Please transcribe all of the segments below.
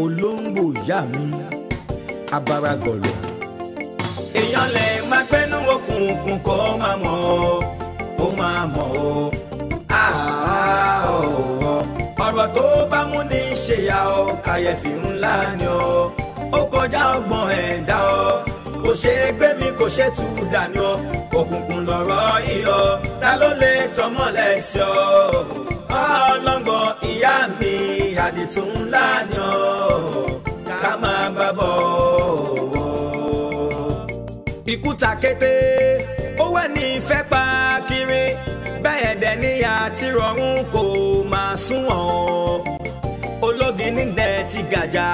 Olóńgbò ìyá mi abaragọ̀lọ̀. Èèyàn lè máa gbẹ́nu òkùnkùn kó máa mọ̀ ọ́, kó máa mọ̀ ọ́. Ọ̀rọ̀ tó bá mú ní ṣèyà ọ́, kàyéfì ńlá ni ọ́. Ó kọjá ọgbọ́n ẹ̀dá ọ́, kò ṣe é gbé mi, kò ṣe tú dànù ọ́. Òkùnkùn lọ̀rọ̀ iyọ̀, ta ló lè tọmọ́lẹ̀ sí ọ́? Ọlọ́ngbọ̀n ìyá mi, àdìtú ńlá ni ọ́, ká máa bá bọ̀ ọ́. Ikú ta kété, ó wẹ̀ ní ìfẹ́ pa kiri, bẹ́ẹ̀ dẹ̀ ní àti rọrùn kò máa súnwọ̀n. Ológin nílẹ̀ ti gàjà,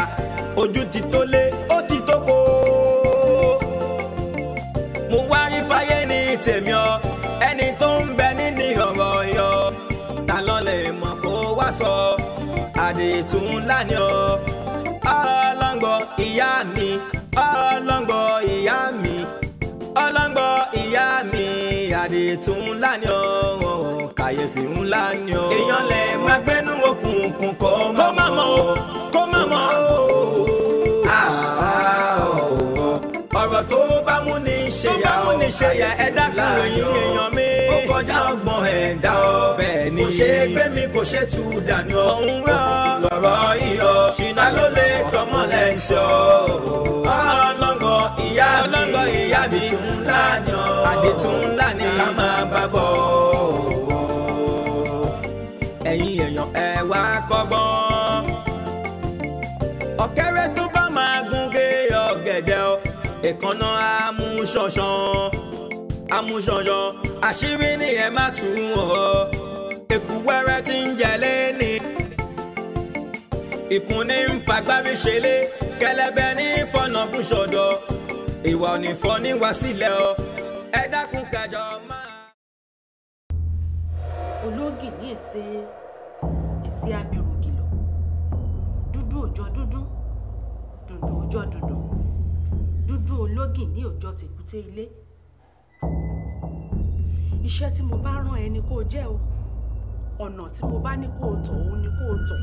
ojú ti tó lé, ó ti tó kó. Mo wá rí fáyé ní tèmi ọ, ẹni tó ń bẹ nídìí ọ̀rọ̀ yọ. Ta ló lè mọ̀ kó wá sọ, àdìtú ńlá ni ọ. Ọlọ́ngbọ̀n ìyá mi, ọlọ́ngbọ̀n ìyá mi, ọlọ́ngbọ̀n ìyá mi, àdìtú ńlá ni ọ, kàyéfì ńlá ni ọ. Èèyàn lè máa gbẹ́nu òkùnkùn kó má mọ̀ ọ́, kó má mọ̀ ọ́. Ọ̀rọ̀ tó bá mú ní ṣe yà, ẹ dákun ẹ̀yin èèyàn mi. Ó kọjá ọgbọ́n ẹ̀dá ọ, bẹ́ẹ̀ ni. Kò ṣe é gbé mi, kò ṣe tú dànù ọ. Òun rọ̀ lọ̀rọ̀ iyọ̀, ta ló lè tọmọ́lẹ̀ sí ọ? Ọlọ́ngbọ̀n ìyá mi, àdìtú ńlá ni ọ, àdìtú ńlá ni ká máa bá bọ̀. Ẹ̀yin èèyàn ẹ wá kọ́gbọ́n. Ọ̀kẹ́rẹ́ tó bá máa gún gé ọ̀gẹ̀dẹ̀ ọ, èkánná amúṣọṣan, amúṣọṣan, àṣírí ni ẹ má tú ọ. Èkú wẹ́rẹ́ tí ń jẹ lẹ́ni, ìkùn ní ń fagbárí ṣẹlẹ̀, kẹlẹbẹ ní fọnà bùṣọdọ, ìwà onífọ ní wá sílẹ̀ ọ. Ẹ dákun kẹjọ máa. Ológì ní èsè èsè abirù kìlọ̀, dúdú òjò dúdú, dùndùn òjò dùndùn, dúdú ológì ní òjò tèkúté ilé. Iṣẹ́ tí mo bá rán ẹ ni kó o jẹ́ o, ọ̀nà tí mo bá ní kó o tọ̀ òun ni kó o tọ̀.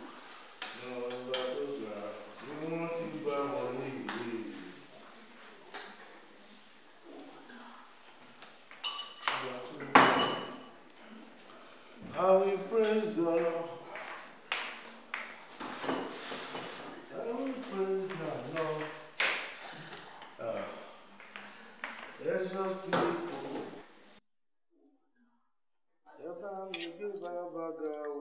Ọba tó ga, ni wọ́n ti bá wọn ní. I will praise the Lord. I will praise the Lord. Precious people. Ẹ bá mi gbé bàbá ga o.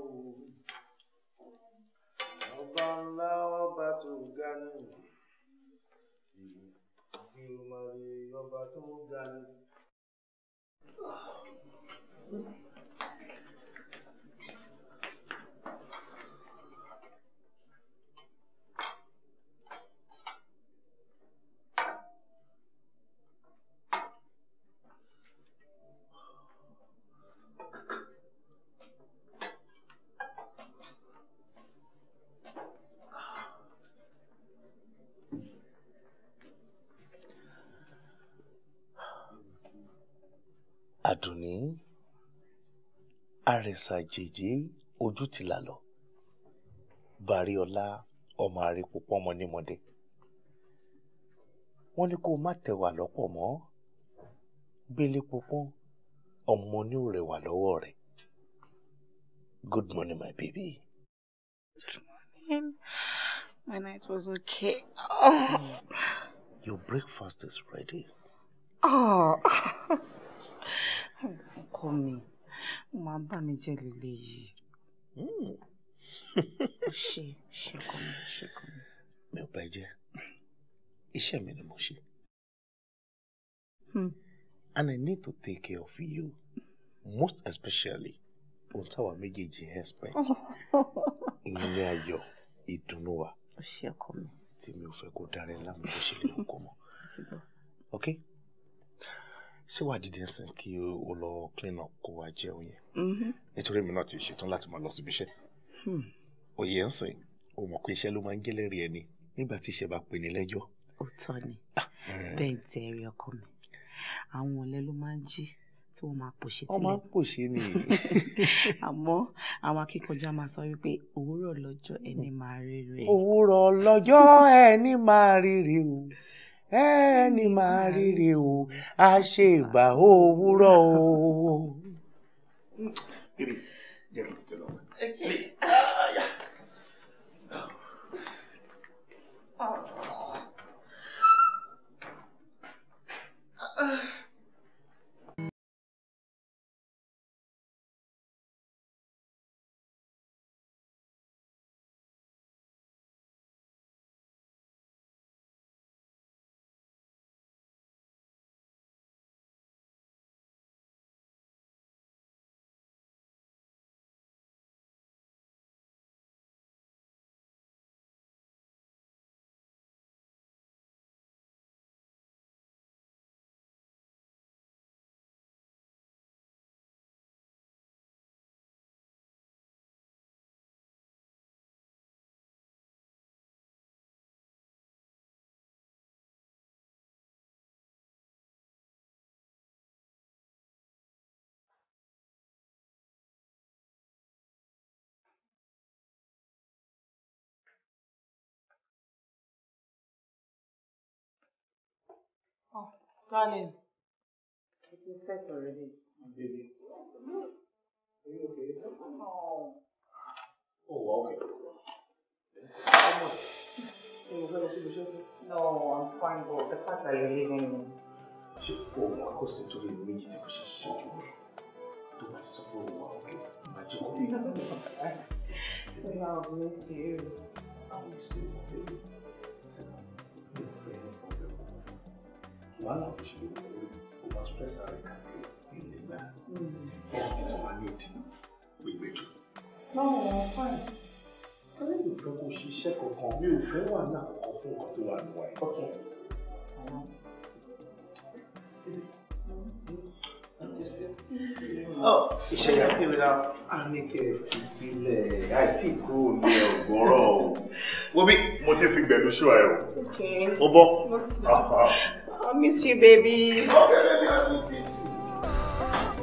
Ọba ńlá ọba tó ga ni. Bí o máa rí ọba tó ga ni. Àdùnní àrẹ̀sà jèjé ojú ti là lọ Bàríọlá ọmọ àrèpọ̀pọ̀ ọmọ nímọ̀dé wọ́n ní kó má tẹ̀wà lọ́pọ̀ mọ́ gbélé pọpọ́n ọmọ ní ò rẹwà lọ́wọ́ rẹ̀. Good morning, my baby. Good morning. My night was okay. Oh. Your breakfast is ready. Oh. Ọkọ mi, ó máa ń bá mi jẹ líle yìí. Ṣé ṣe ọkọ mi, ṣe ọkọ mi. Mi ò bá ẹ jẹ́, iṣẹ́ mi ni mo ṣe. And I need to take care of you, most especially ohun táwa méjèèjì expect. Ìyẹn ní ayọ̀ ìdùnnú wa. Ṣé ọkọ mi. Tí mi ò fẹ́ kó darẹ̀ láàmú bó ṣe lè kó mọ́. Okay? Ṣé wàá dìde nsìn kí o lọ clean up kó wá jẹun yẹn? Nítorí èmi náà ti ṣetán láti máa lọ síbi iṣẹ́. Òye ń sìn, o mọ̀ pé iṣẹ́ ló máa ń gẹ́lẹ́rìí ẹni nígbà tí iṣẹ́ bá pè ní lẹ́jọ́. Òótọ́ ni, bẹ́ẹ̀ ń tẹ ẹ̀rí ọkọ mi. Àwọn ọ̀lẹ ló máa ń jí tí wọ́n máa pòṣe sílẹ̀. Wọ́n máa ń pòṣe ni. Àmọ́ àwọn akíkanjú máa sọ wípé òwúrọ̀ lọ́jọ́ ẹni máa ríre. Òwúrọ̀ lọ́jọ́ ẹni máa ríre o. Ẹni máa ríre o, a ṣe ìgbà òwúrọ̀ o. Baby, jẹ́ kí n tètè lọ. Please. Yeah. Oh, darling, it is set already. Baby, are you okay? No. Oh, okay. Come on. No, I'm fine, but the fact that you're leaving me. Ṣé o wà kó sí torí ìlú méjì tí kò ṣe ṣiṣẹ́ jù lọ? Tó bá ti sọ pé o wà òkè, máa jẹ́ kó lè. I'll miss you. I will see you, baby. Mi ò fẹ́ ní problem. Wàhálà kò ṣe lè wọlé, o máa stress ara rẹ̀ káàkiri ní ilé gbà. Anything tó máa need, gbẹgbẹjọ. No, I'm fine. Torí mi ò fẹ́ kó ṣiṣẹ́ kankan, mi ò fẹ́ wàhálà kankan fún nǹkan tó wà nínú ẹ̀. Okay. Iṣẹ́ yà kí wíwá a ní kẹ́ ẹ fi sílẹ̀ àìtí kúrò ní ọ̀gbọ́rọ̀ o. Wo bí mo ti fi gbẹ̀dú ṣọ́ ẹ o. Okay. Ó bọ́. I miss you, baby. Okay, baby, I miss you too.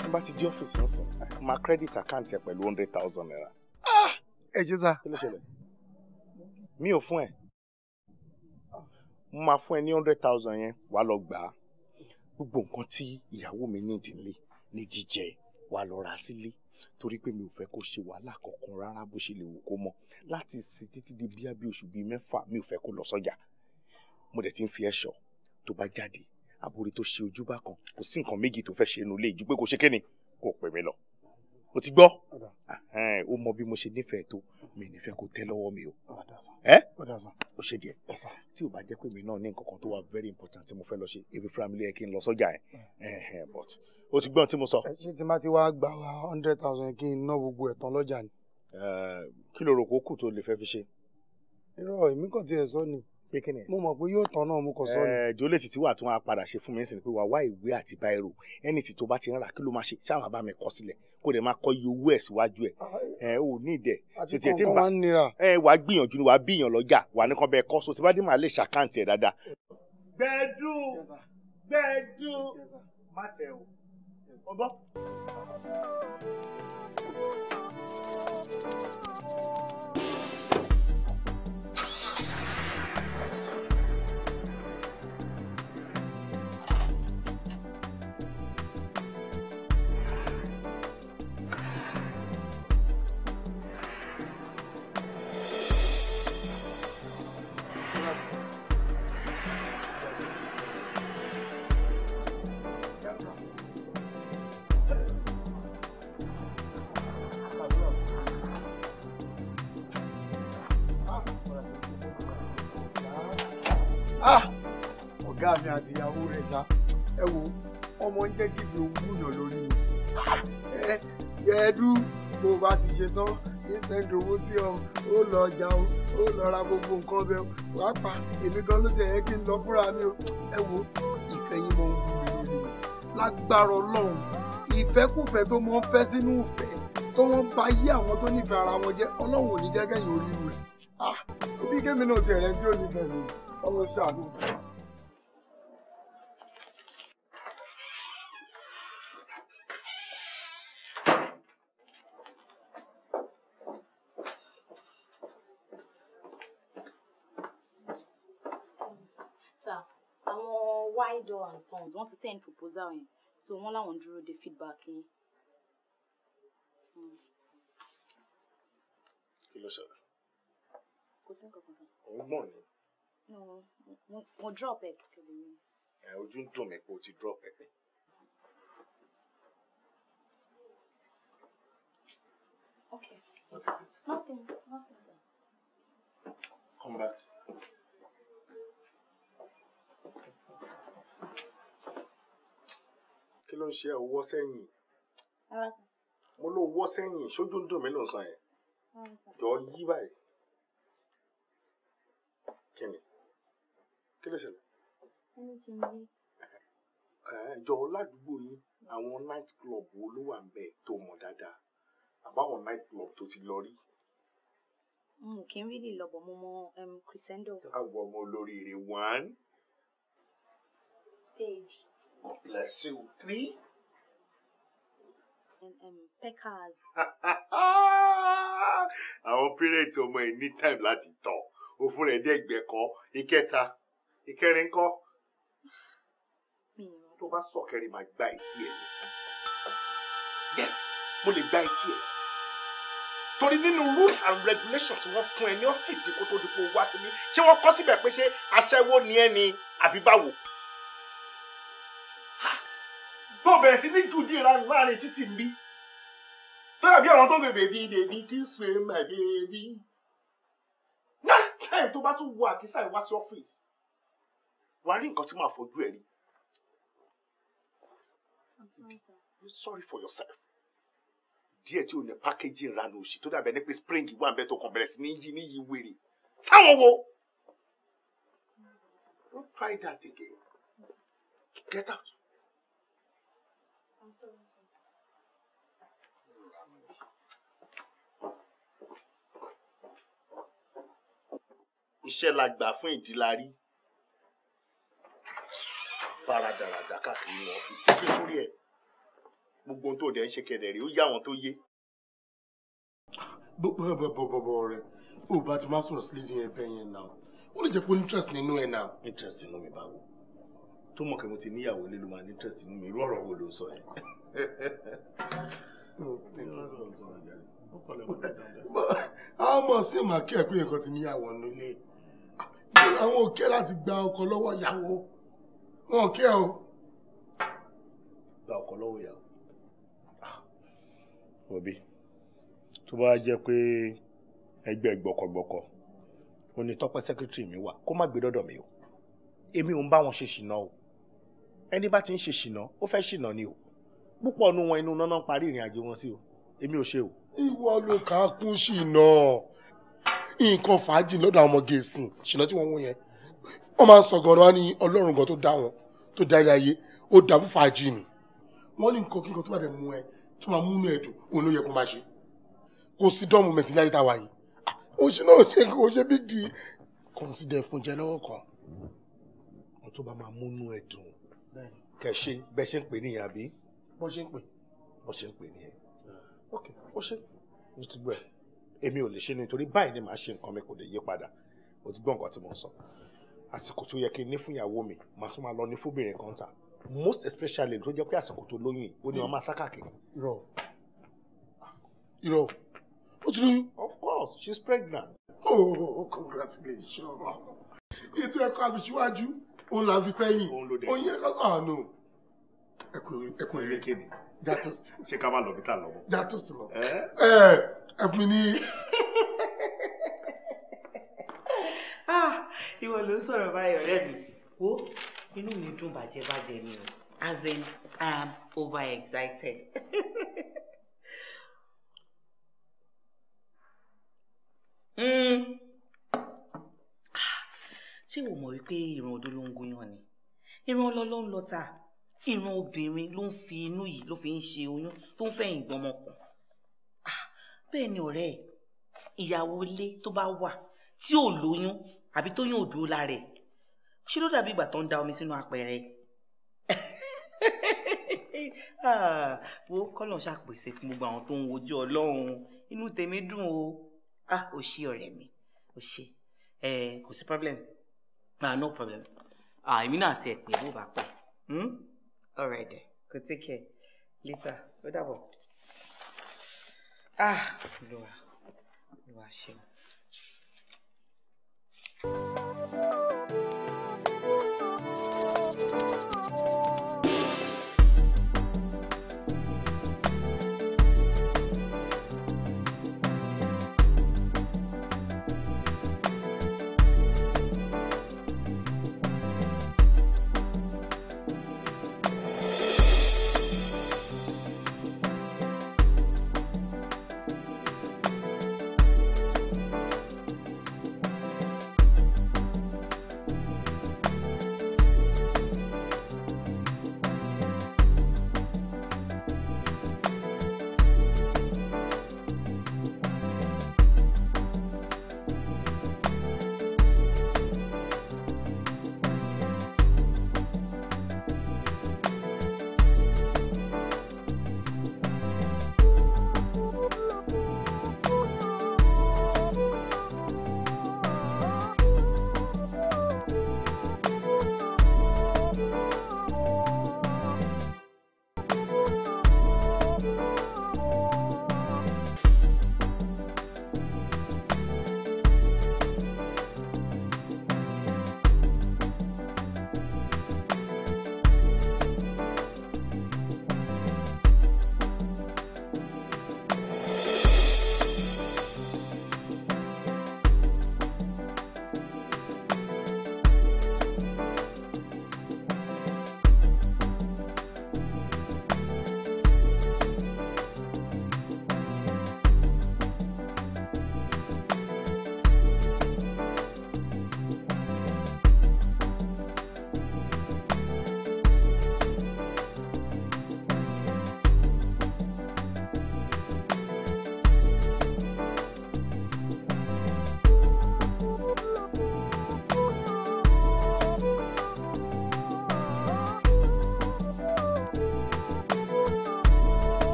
Tí bá ti dé ọ́fíìsì nsìn, máa credit account ẹ pẹ̀lú 100,000 naira. Ẹ jẹ́ sá. Kí ló ṣẹlẹ̀? Mi ò fún ẹ. Mo máa fún ẹ ní 100,000 yẹn, wàá lọ gbà á. Gbogbo nǹkan tí ìyàwó mi ní ìdílé ní jíjẹ wàá lọ rà sílé. Torí pé mi ò fẹ́ kó ṣe wàhálà kankan rárá bó ṣe lè wù kó mọ̀. Láti sin títí di bíi oṣù bíi 6 mi ò fẹ́ kó lọ sọ́jà. Mo dẹ̀ ti ń fi ẹ́ ṣọ́ tó bá jáde àbúrò tó ṣe ojú bá kan kò sí nǹkan méjì tó fẹ́ ṣe inú ilé ìjú pé kò ṣe kíni kò pè mí lọ. O ti gbọ́? Ó mọ bí mo ṣe nífẹ̀ẹ́ tó, mi nífẹ̀ẹ́ kó tẹ́ lọ́wọ́ mi o. Ẹ́ ó ṣe díẹ̀. Tí ò bá jẹ́ pé mi náà ní nǹkan kan tó wà very important tí mo fẹ́ lọ ṣe, ebi fúnra mi ló yẹ kí n lọ sọ́jà ẹ̀. But o ti gbọ́n tí mo sọ. Ṣé tí má ti wá gba 100,000 kí n ná gbogbo ẹ̀ tán lọ́jà ni? Kí ló rò kó kù tó lè fẹ́ fi ṣe? Irọ́ èmi kàn tiẹ̀ sọ ni. Mo mọ̀ pé yóò tán náà mo kàn sọ ni. Jólè sì ti wà tó máa padà ṣe fún mi nísìnyí pé wà wá ìwé àti báírò ẹni tí tó bá ti ń rà kí ló máa ṣe ṣáà bá mi kọ sílẹ̀ kó dẹ̀ máa kọ iye owó ẹ̀ síwájú ẹ̀. Ẹ ò ní ìdẹ̀ ṣe tiẹ̀ tí ń bá ẹ wàá gbìyànjú ni wàá bíyàn lọ́jà wà ní kan bẹ́ẹ̀ kọ́ so tí bá dé máa lè ṣàkáǹtì ẹ̀ dáadáa. Gbẹ̀dú gbẹ̀dú má tẹ̀ o ọgbọ́n. Ọ̀gá mi àti ìyàwó rẹ̀ ṣá, ẹ wo ọmọ ń jẹ́ kí fi owó yàn lórí mi. Ẹ̀ẹ́dú bó o bá ti ṣe tán ní sẹ́ńdì owó sí ọ, ó lọ ọjà o, ó lọ ra gbogbo nǹkan ọbẹ̀ o, wàá pa èmi gan ló ti ẹ̀yẹ́ kí n lọ fúnra mi o. Ẹ wo ìfẹ́ yín mọ ń wú mi lórí mi. Lágbára Ọlọ́run, ìfẹ́kùfẹ́ tó mọ́ ń fẹ́ sínú ìfẹ́ tó wọ́n bá yí àwọn tó nífẹ̀ẹ́ ara wọn jẹ́, Ọlọ́run ò ní jẹ́ kẹ́yìn orí rẹ̀. Òbí kémi náà ti ẹ̀rẹ́ tí ò nífẹ̀ẹ́ mi, Ọlọ́run ṣàánú. Wido and Sons want to send proposal yẹn, so wọ́n láwọn dúró de feedback yín. Kí ló ṣẹlẹ̀? Kò sí nǹkan kan sọ. Òun gbọ̀n ni. No, mo drop ẹ̀ kẹ̀lé mi. Ẹ ojú ń dùn mí pé o ti drop ẹ̀ pé. Okay. What is it? Nothing, nothing, sir. Come back. Kí ló ń ṣe ẹ wọ́ sẹ́yìn? Mo ló wọ́ sẹ́yìn, ṣojú ń dùn mí ló ń sọ yẹn. Jọ yí báyìí. Kí ni? Kí ló ṣẹlẹ̀? Jọ ládùúgbò yín, àwọn night club wo ló wà ń bẹ̀ tó mọ̀ dáadáa? Àbáwọn night club tó ti lọ rí? Kì í really lọ bọ̀, mo mọ Crescendo. Àwọn ọmọ olóríire 1. Page. Bless you. 3. And Peckers. Àwọn pírẹ̀tì ọmọ ẹ̀ ní time láti tọ̀. Ó fún rẹ̀ dẹ́gbẹ̀ẹ́ kọ́. Ìkẹta. Ìkẹrin kọ́. Tó bá sọ kẹrin máa gba etí ẹ̀. Yes, mo lè gba etí ẹ̀. Torí nínú rules and regulations tí wọ́n fún ẹ ní ọ́fíìsì kó tó di pé o wá síbí, ṣé wọ́n kọ́ síbẹ̀ pé ṣé aṣẹ́wó ni ẹ́ ni àbí báwo? Tó bẹ̀rẹ̀ sí ní jùdí ìranù láàrin títì ń bí. Tó dàbí àwọn tó ń bèbè bí baby kiss me my baby. Next time tó bá tún wọ àkísà ìwá sí ọ́fíìsì, wàá rí nǹkan tí màá fojú ẹ̀ rí. I'm sorry, sir. You're sorry for yourself. Díẹ̀ tí ò ní pákéjì ìranù òṣì tó dàbẹ̀ ní pé spring wà bẹ́ẹ̀ tó kàn bẹ̀rẹ̀ sí ní yí ní yí wèrè. Sáwọn wo? Don't try that again. Get out. I'm sorry, sir. Iṣẹ́ la gbà fún ìdílarí. Bára dàràdà káàkiri wọn fi kí n tún rí ẹ. Gbogbo ohun tó dẹ̀ ń ṣe kẹ̀dẹ̀ rí, ó yá àwọn tó yé. Bọ̀bọ̀bọ̀ rẹ̀, ó bá ti máa sọ̀rọ̀ sí lédi yẹn bẹ́ẹ̀ yẹn náà. Ó lè jẹ́ pé ó ní interest nínú ẹ̀ náà. Interest nínú mi báwo? Tó mọ̀ kí mo ti níyàwó ilé ló máa ní interest nínú mi. Irú ọ̀rọ̀ wo ló sọ yẹn? Àwọn ọmọ sí màá kí ẹ pé nǹkan ti níyàwó nílé. Àwọn ò kẹ́ láti gba ọkọ lọ́wọ́ ìyàwó. Wọn ò kẹ́ o. Gba ọkọ lọ́wọ́ ìyàwó. Òbí, tó bá jẹ́ pé ẹgbẹ́ gbọkọgbọkọ, ó ní Tọ́pẹ́ sẹ́kítírì mi wà, kó má gbé dọ́dọ̀ mi o. Èmi ò ń bá wọn ṣe ṣìnà o. Ẹni bá ti ń ṣe ṣìnà, ó fẹ́ ṣìnà ni o. Púpọ̀ nu wọn inú náná parí ìrìn àjò wọn sí o. Èmi ò ṣe o. Ìwọ ló kà á kún ṣìnà. Nǹkan fàájì lọ́dọ̀ àwọn ọmọ gẹ̀ẹ́sì ṣìnà tí wọ́n wọ́n yẹn. Wọ́n máa ń sọ gan-an ní Ọlọ́run gan tó dá wọn, tó dá ilé ayé, ó dá fún fàájì ni. Wọ́n ní nǹkan kíkan tó bá dẹ̀ mú ẹ, tó máa múnú ẹ dùn, òun ló yẹ kó máa ṣe. Kò sí dán moment ní ayé tá a wà yìí. Ó ṣe náà ṣe kò ṣe big deal. Consider fún jẹ lọ́wọ́ kan. Ohun tó bá máa múnú ẹ dùn. Kẹ̀ ṣe bẹ́ẹ̀ ṣe ń pè nìyẹn àbí? Bó ṣe ń pè. Bó ṣe ń pè nìyẹn. Ok, ó ṣe. Mo ti gbọ́ ẹ̀. Èmi ò lè ṣe nítorí báyìí ni màá ṣe nǹkan mi kò lè yí padà. Mo ti gbọ́ nǹkan tí mo ń sọ. Àsìkò tó yẹ kí n ní fún ìyàwó mi, màá tún máa lọ ní fóbìnrin kan ta. Most especially tó jẹ́ pé àsìkò tó lóyún yìí, ó ní wọn máa sá káàkiri. Irọ́. Irọ́. Ó ti lóyún. Of course, she's pregnant. Oh, congratulations. Ètò ẹ̀kọ́ àfiṣíwájú, òun là ń fi sẹ́yìn. Oyin ẹ̀kọ́ àánú. Ẹkùn eré kéde. Já toast. Ṣé ká má lọ bí tá lọ mọ́? Já toast lọ. Ẹ fún mi ní. Ìwọ ló ń sọ̀rọ̀ báyìí ọ̀rẹ́ mi. Wo inú mi dùn bàjẹ́ bàjẹ́ ni o. As in, I am overexcited. Ṣé o mọ̀ wípé ìran odó ló ń gúnyán ni? Ìran ọlọ́ ló ń lọta. Ìran obìnrin ló ń fi inú yìí ló fi ń ṣe oyún tó ń fẹ̀yìn gbọmọkùn. Bẹ́ẹ̀ ni ọ̀rẹ́ ẹ̀, ìyàwó ilé tó bá wà tí ò lóyún àbí tó yún òdúró lára ẹ̀, ṣé ló dàbí ìgbà tó ń da omi sínú apẹ̀rẹ̀? Wo kọ́lọ̀ ṣàpèsè fún gbogbo àwọn tó ń wojú Ọlọ́run. Inú tèmi dùn o. O ṣé ọ̀rẹ́ mi, o ṣé. Kò sí problem. No problem. Èmi náà ti ẹ̀ pè bó bá pẹ́. All right then. Go take care. Later. Ó dàbọ̀. Olúwa, Olúwa ṣeun.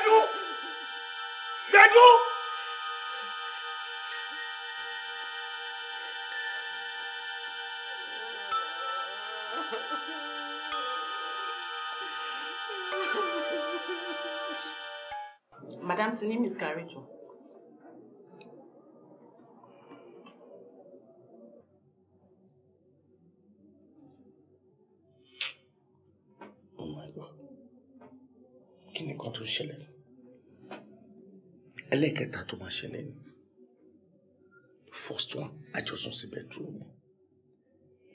Gbẹdú! Gbẹdú! Madam ti ní miscarriage o. Oh my God. Kí ni nǹkan tó ṣẹlẹ̀? Ẹlẹ́ẹ̀kẹta tó máa ṣẹlẹ̀ ni. First one, àjọsùn sí bedroom mi.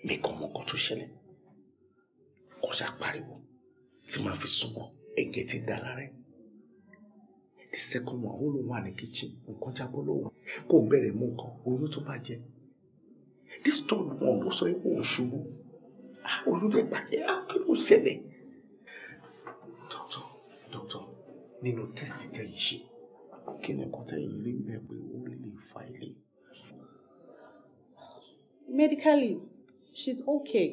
Mi kàn mọ nǹkan tó ṣẹlẹ̀. Kò ṣá pariwo tí màá fi súnmọ́ ẹ̀jẹ̀ ti dà lára ẹ̀. The second one, ó lóun wà ní kitchen, nǹkan jábọ́ lọ́wọ́. Kò ń bẹ̀rẹ̀ mú nǹkan, oyún tó bàjẹ́. This third one ló sọ pé òun ṣubú. Oyún lè bàjẹ́, kí ló ṣẹlẹ̀? Doctor, doctor, nínú test tẹ̀yìn ṣe, kí ni nǹkan tẹ̀yìn rí bẹ́ẹ̀ pé ó lè fa ilé? Medically, she's okay.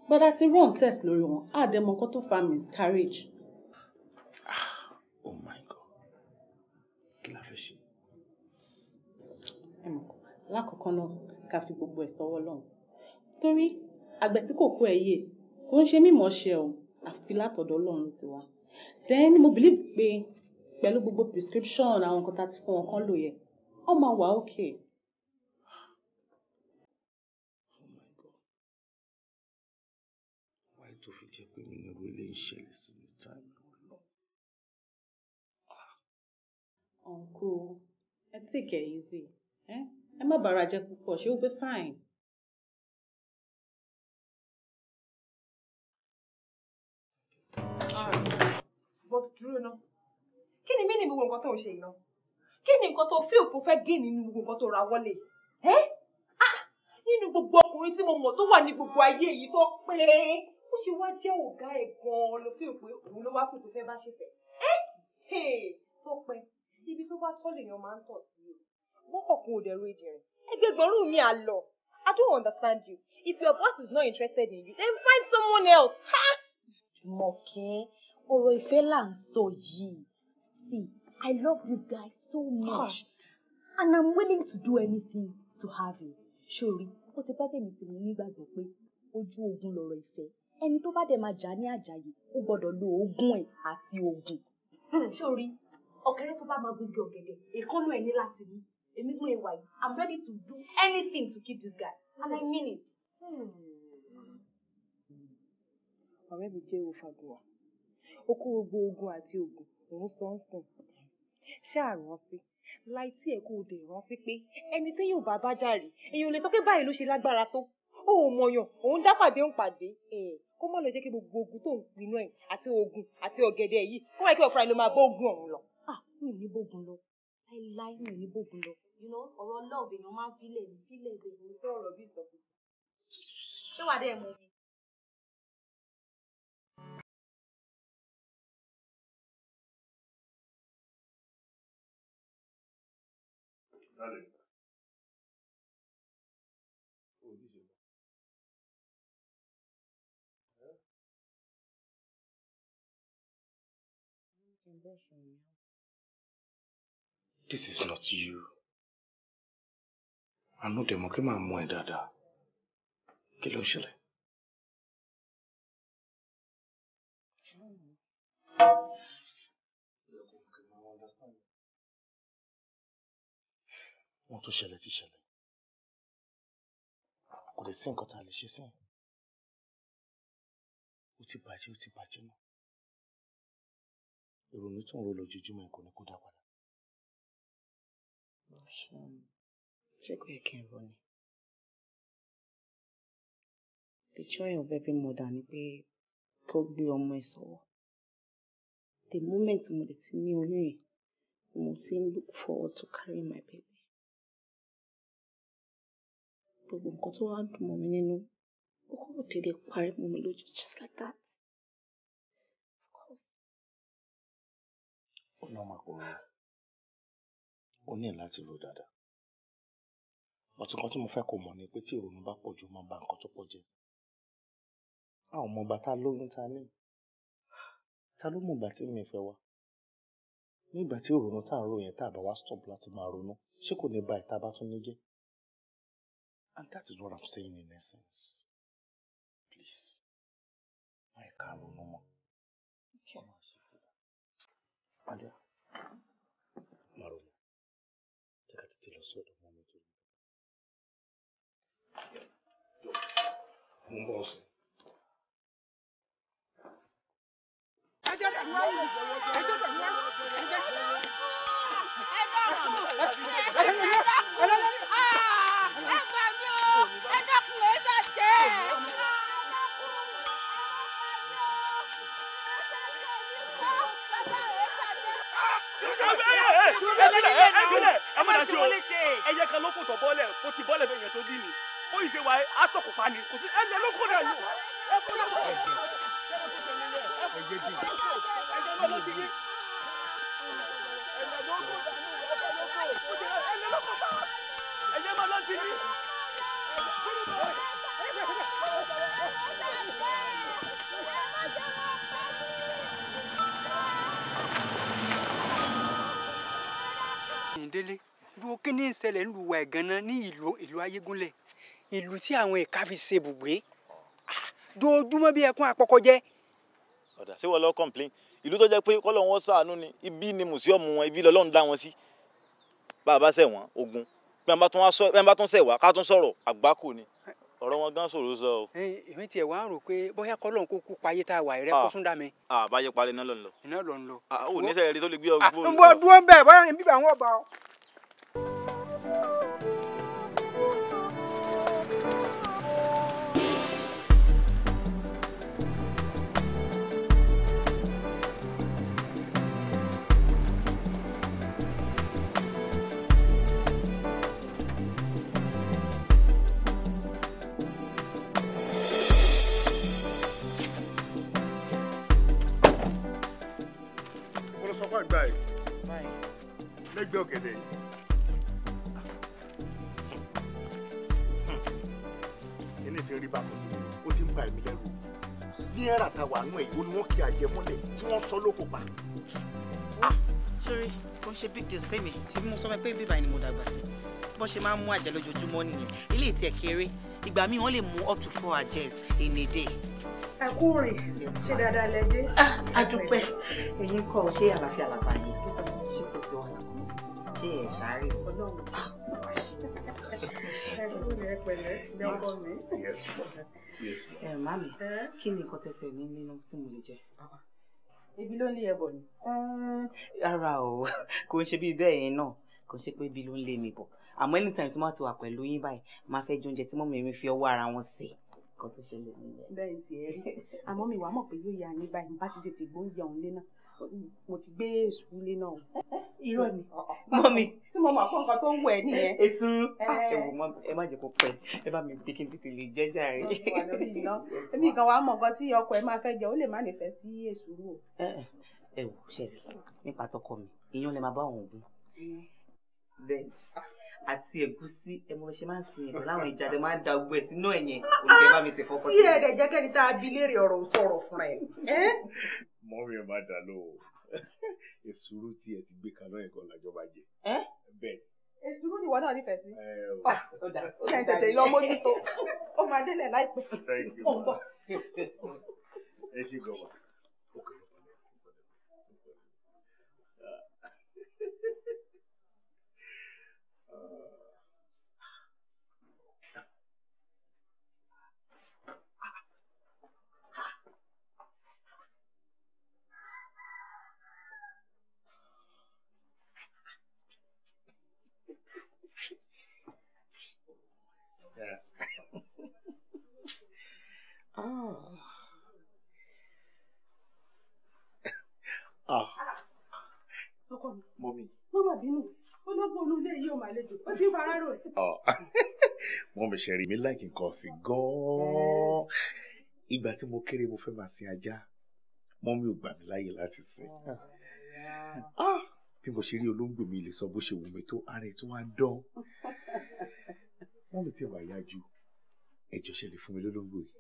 But a ti run test lórí wọn, á dẹ̀ mọ nǹkan tó fa miscarriage. Oh my God. Kí la fẹ́ ṣe? Ẹ mọ̀, lákọ̀ọ́kọ́ náà ká fi gbogbo ẹ̀ sọ́wọ́ Ọlọ́run. Torí àgbẹ̀ tí kò kó ẹ̀ yé, kò ń ṣe mímọ̀ ṣe o, àfi látọ̀dọ̀ Ọlọ́run ló ti wá. Then mo believe pé pẹ̀lú gbogbo prescription àwọn nǹkan tá a ti fún wọn kán lò yẹ, ó máa wà okay. Oh my God. Why tó fi jẹ́ pé mi ní irú ilé ìṣẹ̀lẹ̀ sí ní time náà? Uncle, ẹ take it easy. Eh? Ẹ má bàrà jẹ́ púpọ̀, she will be fine. But dúró ná. Kí ni mí ní gbogbo nǹkan tó ń ṣe yìí ná? Kí ni nǹkan tó feel kó fẹ́ gain nínú gbogbo nǹkan tó ra wọlé? Ẹ́ ah! Nínú gbogbo ọkùnrin tí mo mọ̀ tó wà ní gbogbo ayé yìí tó pé ó ṣe wá jẹ́ ọ̀gá ẹ̀ gan-an ló feel pé òun ló wá kù tó fẹ́ bá ṣe fẹ́. Ẹ́ tó pẹ́ ibi tó bá tọ́ lèèyàn máa ń tọ̀ sí o. Bọ́kọ̀kun ò dẹ̀rọ ìjìnrìn. Ẹgbẹgbẹ̀rún mi àlọ́. I don't understand you. If your boss is not interested in you, then find someone else. Ha! Jùmọ̀kẹ́, ọ̀rọ̀ ìfẹ́ là ń sọ yìí. See, I love this guy so much and I'm willing to do anything to have him. Ṣorí, ó ti pẹ́ tèmi tí mo nígbàgbọ́ pé ojú ogun lọ̀rọ̀ ìfẹ́. Ẹni tó bá dẹ̀ máa jà ní àjàyè, ó gbọ́dọ̀ lo ogún ẹ̀ àti ogun. Ṣorí, ọ̀kẹ́rẹ́ tó bá máa gungi ọ̀gẹ̀dẹ̀, èékánná ẹ̀ ní láti mú. Èmi gún ẹwà yìí, I'm ready to do anything to keep this guy and I mean it. Ọ̀rẹ́ mi jẹ́ òfàgùwà. Ó kó gbogbo ogun àti ogun, òun sọ ń sìn. Ṣáà rántí, láì tí ẹ̀ kó o dẹ̀ rántí pé ẹni tí yóò bá bá jàre, èèyàn ò lè sọ pé báyìí ló ṣe lágbára tó. Ó ò mọ̀yàn, òun dá pàdé ń pàdé. Kó má lọ jẹ́ kí gbogbo ogun tó ń pinnu ẹ̀ àti ogun àti ọ̀gẹ̀dẹ̀ yìí, kó má kí ọ̀fra ló máa bó ogun ọ̀hún lọ. Ah, mi ò ní bógun lọ. Láíláí mi ò ní bógun lọ. You know, ọ̀rọ̀ love èèyàn máa ń fílẹ̀ ní fílẹ̀ bẹ́ẹ̀. Mo sọ̀rọ̀ bí ìsọkúsọ. Ṣé wàá dẹ̀ mú mi? Darling. Oh, this is This is not you. Àánú dẹ̀ mọ̀ kí màá mú ẹ dáadáa. Kí ló ń ṣẹlẹ̀? Ohun tó ṣẹlẹ̀ ti ṣẹlẹ̀. Kò lè sí nǹkan tá a lè ṣe sẹ́yìn. Ó ti bàjẹ́, ó ti bàjẹ́ náà. Ìrònú tó ń ro lójoojúmọ́ ẹ̀ kò ní kó dá padà. Ṣé kò yẹ kí n rò ni? The joy of every mother ni pé kó gbé ọmọ ẹ̀ sọ́wọ́. The moment mo lè ti ní oyún yìí, mo ti ń look forward to carry my baby. Gbogbo nǹkan tó wá dùn mọ́ mi nínú, ó kúrò dédé parí mọ́ mi lójú just like that. Of course. Ó náà máa kó rọrùn. Ó ní láti rò dáadáa. But nǹkan tí mo fẹ́ kó mọ̀ ni pé tí ìrònú bá pọ̀ jù ó máa ba nǹkan tó pọ̀ jẹ́. A ò mọ ìgbà tá lóyún ta ní. Ta ló mọ̀ ìgbà tí mi fẹ́ wá? Nígbà tí òrònú tá à ń rò yẹn tá a bá wá stop láti máa ronú, ṣé kò ní ba ìta bá tún ní jẹ́? And that is what I'm saying in essence. Please, má yẹ ká ronú mọ́. Adé, má ronú. Jẹ́ ká tètè lọ sí ọ̀dọ̀ mọ́ mi tó ní. Mo ń bọ̀ ọ̀sẹ̀. Ẹyẹ kan ló fòtọ̀ bọ́lẹ̀, ó ti bọ́lẹ̀ bẹ́ẹ̀ yẹn tó dín ní. Ó yìí ṣe wáyé, aṣọ kò pa ni, kò sí ẹyẹ ló kó dà yìí. Ẹyẹ máa lọ sí ní. Délé dúró, kí ni ìṣẹ̀lẹ̀ ń lu wa ganan ní ìlú Ayégúnlẹ̀, ìlú tí àwọn ìka fi ṣe ibùgbé dojúmọ́ bí ẹkún àpọ̀kọjẹ́. Ọ̀dà ṣé wọ́n lọ complain ìlú tó jẹ́ pé kọ́lọ̀ wọn ṣàánú ni, ibi ni mùsíọ̀mù wọn, ibi lọ́lọ́run dá wọn sí. Bá a bá ṣẹ̀ wọ́n ogun, bí wọ́n bá tún ṣẹ̀ wá ká tún sọ̀rọ̀ àgbákò ni ọ̀rọ̀ wọn gan ṣòro sọ o. Èmi tiẹ̀ wá ń rò pé bóyá kọ́lọ̀ kó kú payé tá a wà rẹ kó tún dá mi. Àbáyé parí iná ló ń lọ. Iná ló ń lọ. Ò ní sẹ́yìn rí tó lè gbé ọgbó. Ń bọ́ dúró ń bẹ̀ bóyá ń bíbà wọn bá ọ. Lẹ́gbẹ̀ẹ́ ọ̀gẹ̀dẹ̀ yìí. Kíní ti rí bákan sí mi, ó ti ń bà mí lẹ́rù. Ní ẹ̀rà ta wà nú ẹ̀, ó ní wọ́n kí àjẹmọ́lẹ̀ tí wọ́n sọ lóko pa. Sórí, kò ń ṣe big deal sẹ́mi, ṣe bí mo sọ pé bíbá ni mo dàgbà sí. Bó ṣe máa ń mú àjẹ lójoojúmọ́ nìyẹn. Ilé ìtì ẹ̀ kéré, ìgbà míì wọ́n lè mú up to 4 àjẹ in a day. Ẹ kú rìn, ṣé dáadáa lẹ dé? A dúpẹ́, ẹ̀yin kọ́ ṣé àlàáfíà làbá yín? Ṣé kò sí wàhálà? Ṣé ẹ ṣàárẹ̀ o? Ẹ màmí, kí ni nǹkan tẹ̀tẹ̀ ní nínú tí mo lè jẹ? Ibi ló ń lé ẹbọ ni. Rárá o, kò ń ṣe bí bẹ́ẹ̀ yẹn náà, kò ń ṣe pé ibi ló ń lé mi bọ̀. Àmọ́ anytime tí mo ti wà pẹ̀lú yín báyìí, máa fẹ́ jẹ oúnjẹ tí mọ́mí mi fi ọwọ́ ara wọn sè. Nǹkan tó ṣẹlẹ̀ nìyẹn. Bẹ́ẹ̀ ti ẹ rí, àmọ́ mi wàá mọ̀ pé yóò yá yín báyìí, bá ti tètè gbóúnjẹ òun lé náà. Mo ti gbé èsù lé náà. Irọ́ ni. Mọ́mí. Tí mo mọ̀ pé nǹkan tó ń wẹ̀ nìyẹn. Èsúrú. Ẹ wò mọ́, ẹ má jẹ́ kó pẹ́, ẹ bá mi gbé kí n tètè lè jẹ́ jàre. Èmi kan wàá mọ̀ nǹkan tí ọkọ ẹ máa fẹ́ jẹ, ó lè má nífẹ̀ẹ́ sí èsúrú o. Ẹ wò ṣẹlẹ̀ nípa tọkọ mi, ìyẹn lè máa bá òun gún. Bẹ́ẹ̀ àti ẹ̀gúsí, ẹ mọ ṣe máa ń sin ẹ̀dọ̀ láwọn ìjà tẹ máa ń da ogbó ẹ̀ sínú ẹ̀yẹn, olùkẹ́ bá mi ṣe fọ́kọ́. Tí ẹ dẹ̀ jẹ́ kẹ́ni tá a bi léèrè ọ̀rọ̀ sọ̀rọ̀ fúnra ẹ̀. Mọ́mí ẹ̀ má dà lóhùn. Èsúrú tí ẹ ti gbé kaná ẹ̀kọ́ làjọba jẹ. Bẹ́ẹ̀. Èsúrú ni ìwọ náà nífẹ̀ẹ́ sí. Ó ṣe tètè lọ mójútó. Ó máa délẹ̀ láìpẹ́. Thank you. Ó ń bọ̀. Ẹ ṣe gọ̀wà. Yeah. Ah. Ọkọ mi. Mọ́mí. Má má bínú, ológun inú ilé yìí ò máa lejò, ó ti ń fara rò ẹ̀. Mọ́mí ṣe rí mi láìkí nǹkan ọ̀sìn gan-an. Ìgbà tí mo kéré mo fẹ́ máa sin ajá. Mọ́mí ò gbà mí láyè láti sìn. Bí mo ṣe rí olóńgbò mi lè sọ bó ṣe wù mí tó, ara ẹ̀ tó wá dán. Mọ́mí tí wàá yájú, ẹjọ́ ṣe lè fún mi lólóńgbò yìí.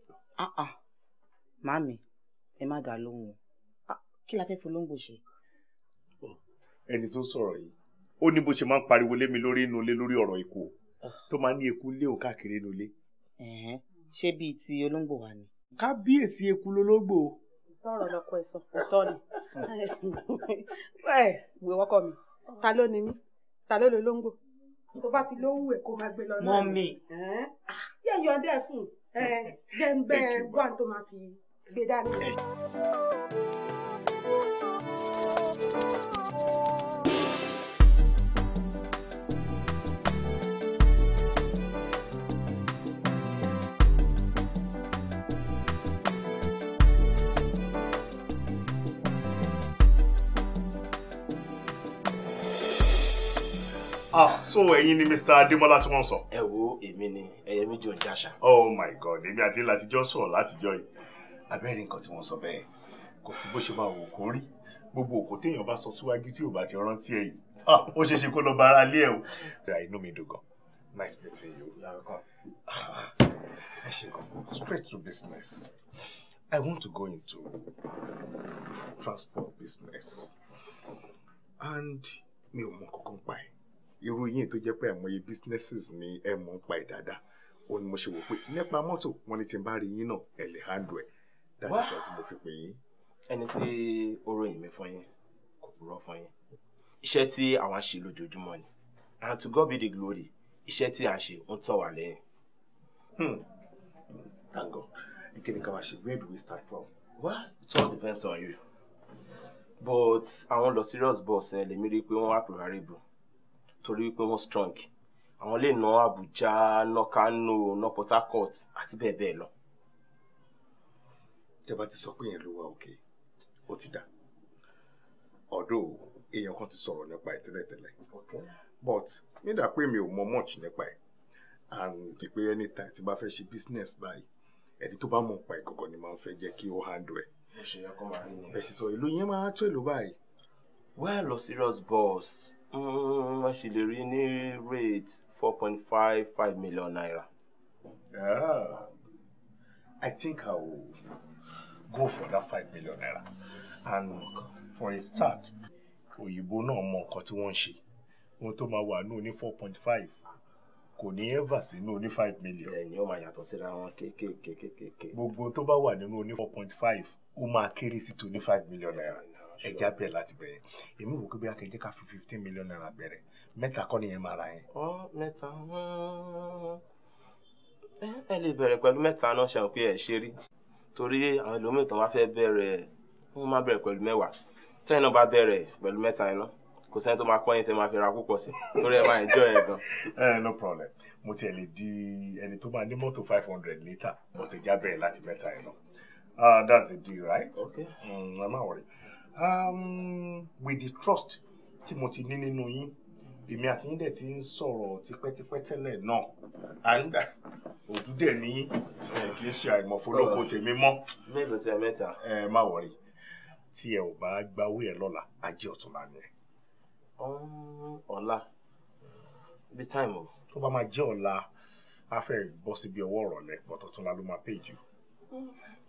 Màámi, ẹ má dá lóhùn o. Kí la fẹ́ fi olóńgbò ṣe? Ẹni tó sọ̀rọ̀ yìí, ó ní bó ṣe máa ń pariwo lé mi lórí inú ilé lórí ọ̀rọ̀ eku tó máa ń ní eku lé òun káàkiri inú ilé. Ṣé bíi ti olóńgbò wa ni? Kábíyèsí eku lológbò. Tọrọ lọkọ ẹ sọ, òótọ́ ni. Ẹ wò wọkọ mi, ta ló ni mí? Ta ló lo olóńgbò? Tó bá ti lówù ẹ kó máa gbé lọ náà. Mọ́mì. Yẹ yọ̀ǹda ẹ fún ẹ jẹ́ ń bẹ́ẹ̀ wá tó máa fi gbé dání. Ah, so ẹ̀yin ni Mr. Adémọ́lá tí wọ́n sọ. Ẹ wo, èmi ni ẹyẹ méjì ò ń jáṣà. Oh my God, èmi àti láti jọ sọ̀rọ̀ látijọ́ yìí. Abẹ́rẹ́ nǹkan tí wọ́n sọ bẹ́ẹ̀, kò sí bó ṣe máa wò kó rí. Gbogbo òkú téèyàn bá sọ síwájú tí ò bá ti rántí ẹ̀ yìí. Ah, ó ṣeé ṣe kó lọ bá ara lé ẹ̀ o. Inú mi dùn gan. Nice meeting you. Ẹ ṣe gan. Straight to business. I want to go into transport business. And mi ò mọ kankan pa ẹ̀. Irú yín tó jẹ́ pé àìmọye businesses ni ẹ mọ̀ ń pa ẹ̀ dáadáa, ó ní mo ṣe wò pé nípa mọ́tò wọn ni tí n bá rí yín náà ẹ lè handle ẹ̀. That is why tí mo fi pè yín. Ẹni tí ó ròyìn mi fún yín kò purọ́ fún yín. Iṣẹ́ tí àwa ń ṣe lójoojúmọ́ ni, and to God be the glory, iṣẹ́ tí à ń ṣe ń tọ̀ wá lẹ́yìn. Thank God. Ìkíni ká wá ṣe, where do we start from? Well, it all depends on you. But àwọn luxurious bus ẹ lèmi rí i pé wọ́n wá preferable torí pé wọ́n strong. Àwọn lè ná Abuja, ná Kano, ná Port Harcourt àti bẹ́ẹ̀ bẹ́ẹ̀ lọ. Tẹ́ bá ti sọ pé yẹn ló wà òkè, ó ti dà. Although èèyàn kan ti sọ̀rọ̀ nípa ẹ̀ tẹ́lẹ̀tẹ́lẹ̀. But nígbà pé mi ò mọ much nípa ẹ̀, and pé anytime tí bá fẹ́ ṣe business báyìí, ẹni tó bá mọ̀ nípa ẹ̀ gangan ni máa ń fẹ́ jẹ́ kí ó handle ẹ̀. Bó ṣe yẹ kó máa rí nìyẹn. Bẹ́ẹ̀ ṣe sọ, ìlú yẹn máa tó èlò báyìí. Well, luxurious bus, wọ́n ṣì lè rí ní rate 4.55 million naira. Ah, I think I will go for that 5 million naira. And for a start, òyìnbó náà mọ nǹkan tí wọ́n ń ṣe. Ohun tó máa wà ní 4.5 kò ní ever sínú ní 5 million. Ẹ̀yin ó máa yàtọ̀ síra wọn kéékèèké. Gbogbo tó bá wà nínú ní 4.5 ó máa kéré sí tó ní 5 million naira. Ẹja bẹ̀rẹ̀ láti bẹ̀rẹ̀. Èmi wò pé bí akẹ́jẹ́ ká fi 15 million naira bẹ̀rẹ̀. Mẹ́ta kọ́ nìyẹn máa ra yẹn. Ọ mẹ́ta, ẹ lè bẹ̀rẹ̀ pẹ̀lú mẹ́ta náà, ṣe àwọn pé ẹ ṣe rí. Torí àwọn ẹlòmíì tán wá fẹ́ bẹ̀rẹ̀, wọ́n máa bẹ̀rẹ̀ pẹ̀lú mẹ́wàá. Tẹ́yìn náà bá bẹ̀rẹ̀ pẹ̀lú mẹ́ta yẹn náà, kò sẹ́ni tó máa kọ́ yín tẹ́ máa fi ra púpọ̀ sí. Torí ẹ máa enjoy ẹ gan. No problem. Mo tiẹ̀ lè di ẹni tó máa ní mọ́tò 500 later. Mo ti já bẹ̀rẹ̀ láti mẹ́ta yẹn náà. That's a deal, right? Okay. I'm not worried. With the trust tí mo ti ní nínú yín, èmi àti yín dẹ̀ ti ń sọ̀rọ̀ tipẹ́tipẹ́ tẹ́lẹ̀ náà. And òdú dẹ̀ ní kì í ṣe àìmọ̀fólókò tèmi mọ́. Mélòó tí ẹ mẹ́ta? Ẹ má worry. Tí ẹ ò bá gbawó ẹ lọ́la, ajé ọ̀túnla ni ẹ. Ọ̀la. Bí time o. Tó bá máa jẹ́ ọ̀la, á fẹ́ bọ́ síbi ọwọ́ ìrọ̀lẹ́, but ọ̀túnla ló máa pay jù.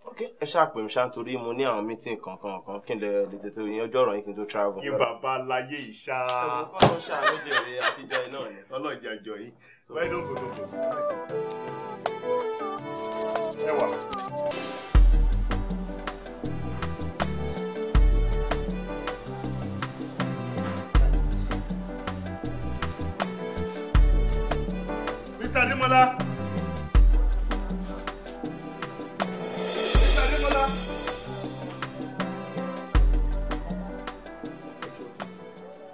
Ok, ẹ ṣáà pè mí ṣáà nítorí mo ní àwọn meeting kankan kan kí n lè tètè yanjú ọ̀rọ̀ yín kí n tó travel. Yín bàbá láyé ìṣá. Ẹ̀wọ̀n kọ́ ló ṣàánú jèrè àtijọ́ iná ni. Ọlọ́jà jọ yín. Wẹ́ẹ́ ló ń gbòdògbò. Ẹ wà. Mr. Adémọ́lá.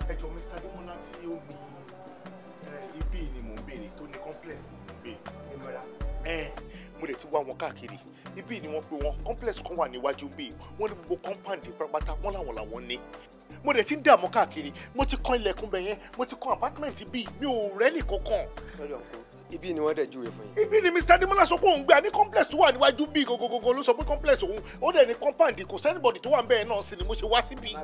Ẹjọ́ Mr. Adémọ́lá tí ó ní ibi ni mò ń béèrè, tó ní complex ni mò ń béèrè. Mo lè ti wá wọn káàkiri, ibi ni wọ́n pe wọn, complex kan wà níwájú bí wọ́n ní gbogbo compound pátápátá wọ́n làwọn làwọn ní. Mo lè ti ń dààmú káàkiri, mo ti kan ilẹ̀kùn bẹ̀ yẹn, mo ti kan apartment bíi, mi ò rẹ́nì kankan. Sorry uncle, ibi ni wọ́n dẹ̀ júwe fún yín. Ibi ni Mr. Adémọ́lá sọ pé òun gbé, a ní complex tó wà níwájú bíi gogogogo ló sọ pé complex òun, ó dẹ̀ ní compound, kò sẹ́nibọ̀dì tó wà ń bẹ́ẹ̀ náà sí ni mo ṣe wá síbí.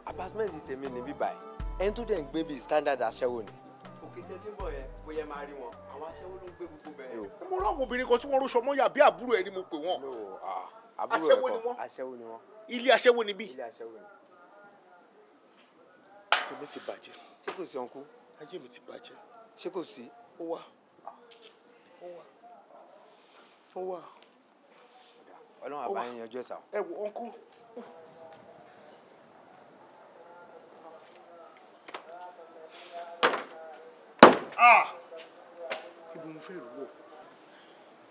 Apartment tèmi ní bíbá ẹ̀, ẹni tó dẹ̀ ń gbé bíi standard aṣẹ́wó ni. Òkè tẹ́ tí ń bọ̀ yẹn, bóyá máa rí wọn, àwọn aṣẹ́wó ló ń gbé gbogbo bẹ́ẹ̀. Mo rán àwọn obìnrin kan tí wọ́n róṣọ mọ́yà bí àbúrò ẹ ni mo pè wọ́n. Aṣẹ́wó ni wọ́n. Aṣẹ́wó ni wọ́n. Ilé aṣẹ́wó ni bí. Ilé aṣẹ́wó ni. Tèmi ti bàjẹ́. Ṣé kò sí, uncle? Ayé mi ti bàjẹ́. Ṣé kò sí? Ó wà. Ó wà. Ó wà. Ọlọ́run àbá yín yanjú ẹ̀ sà. Ẹ wo, uncle. Ah! Ibi mo fẹ́ rú wọ̀.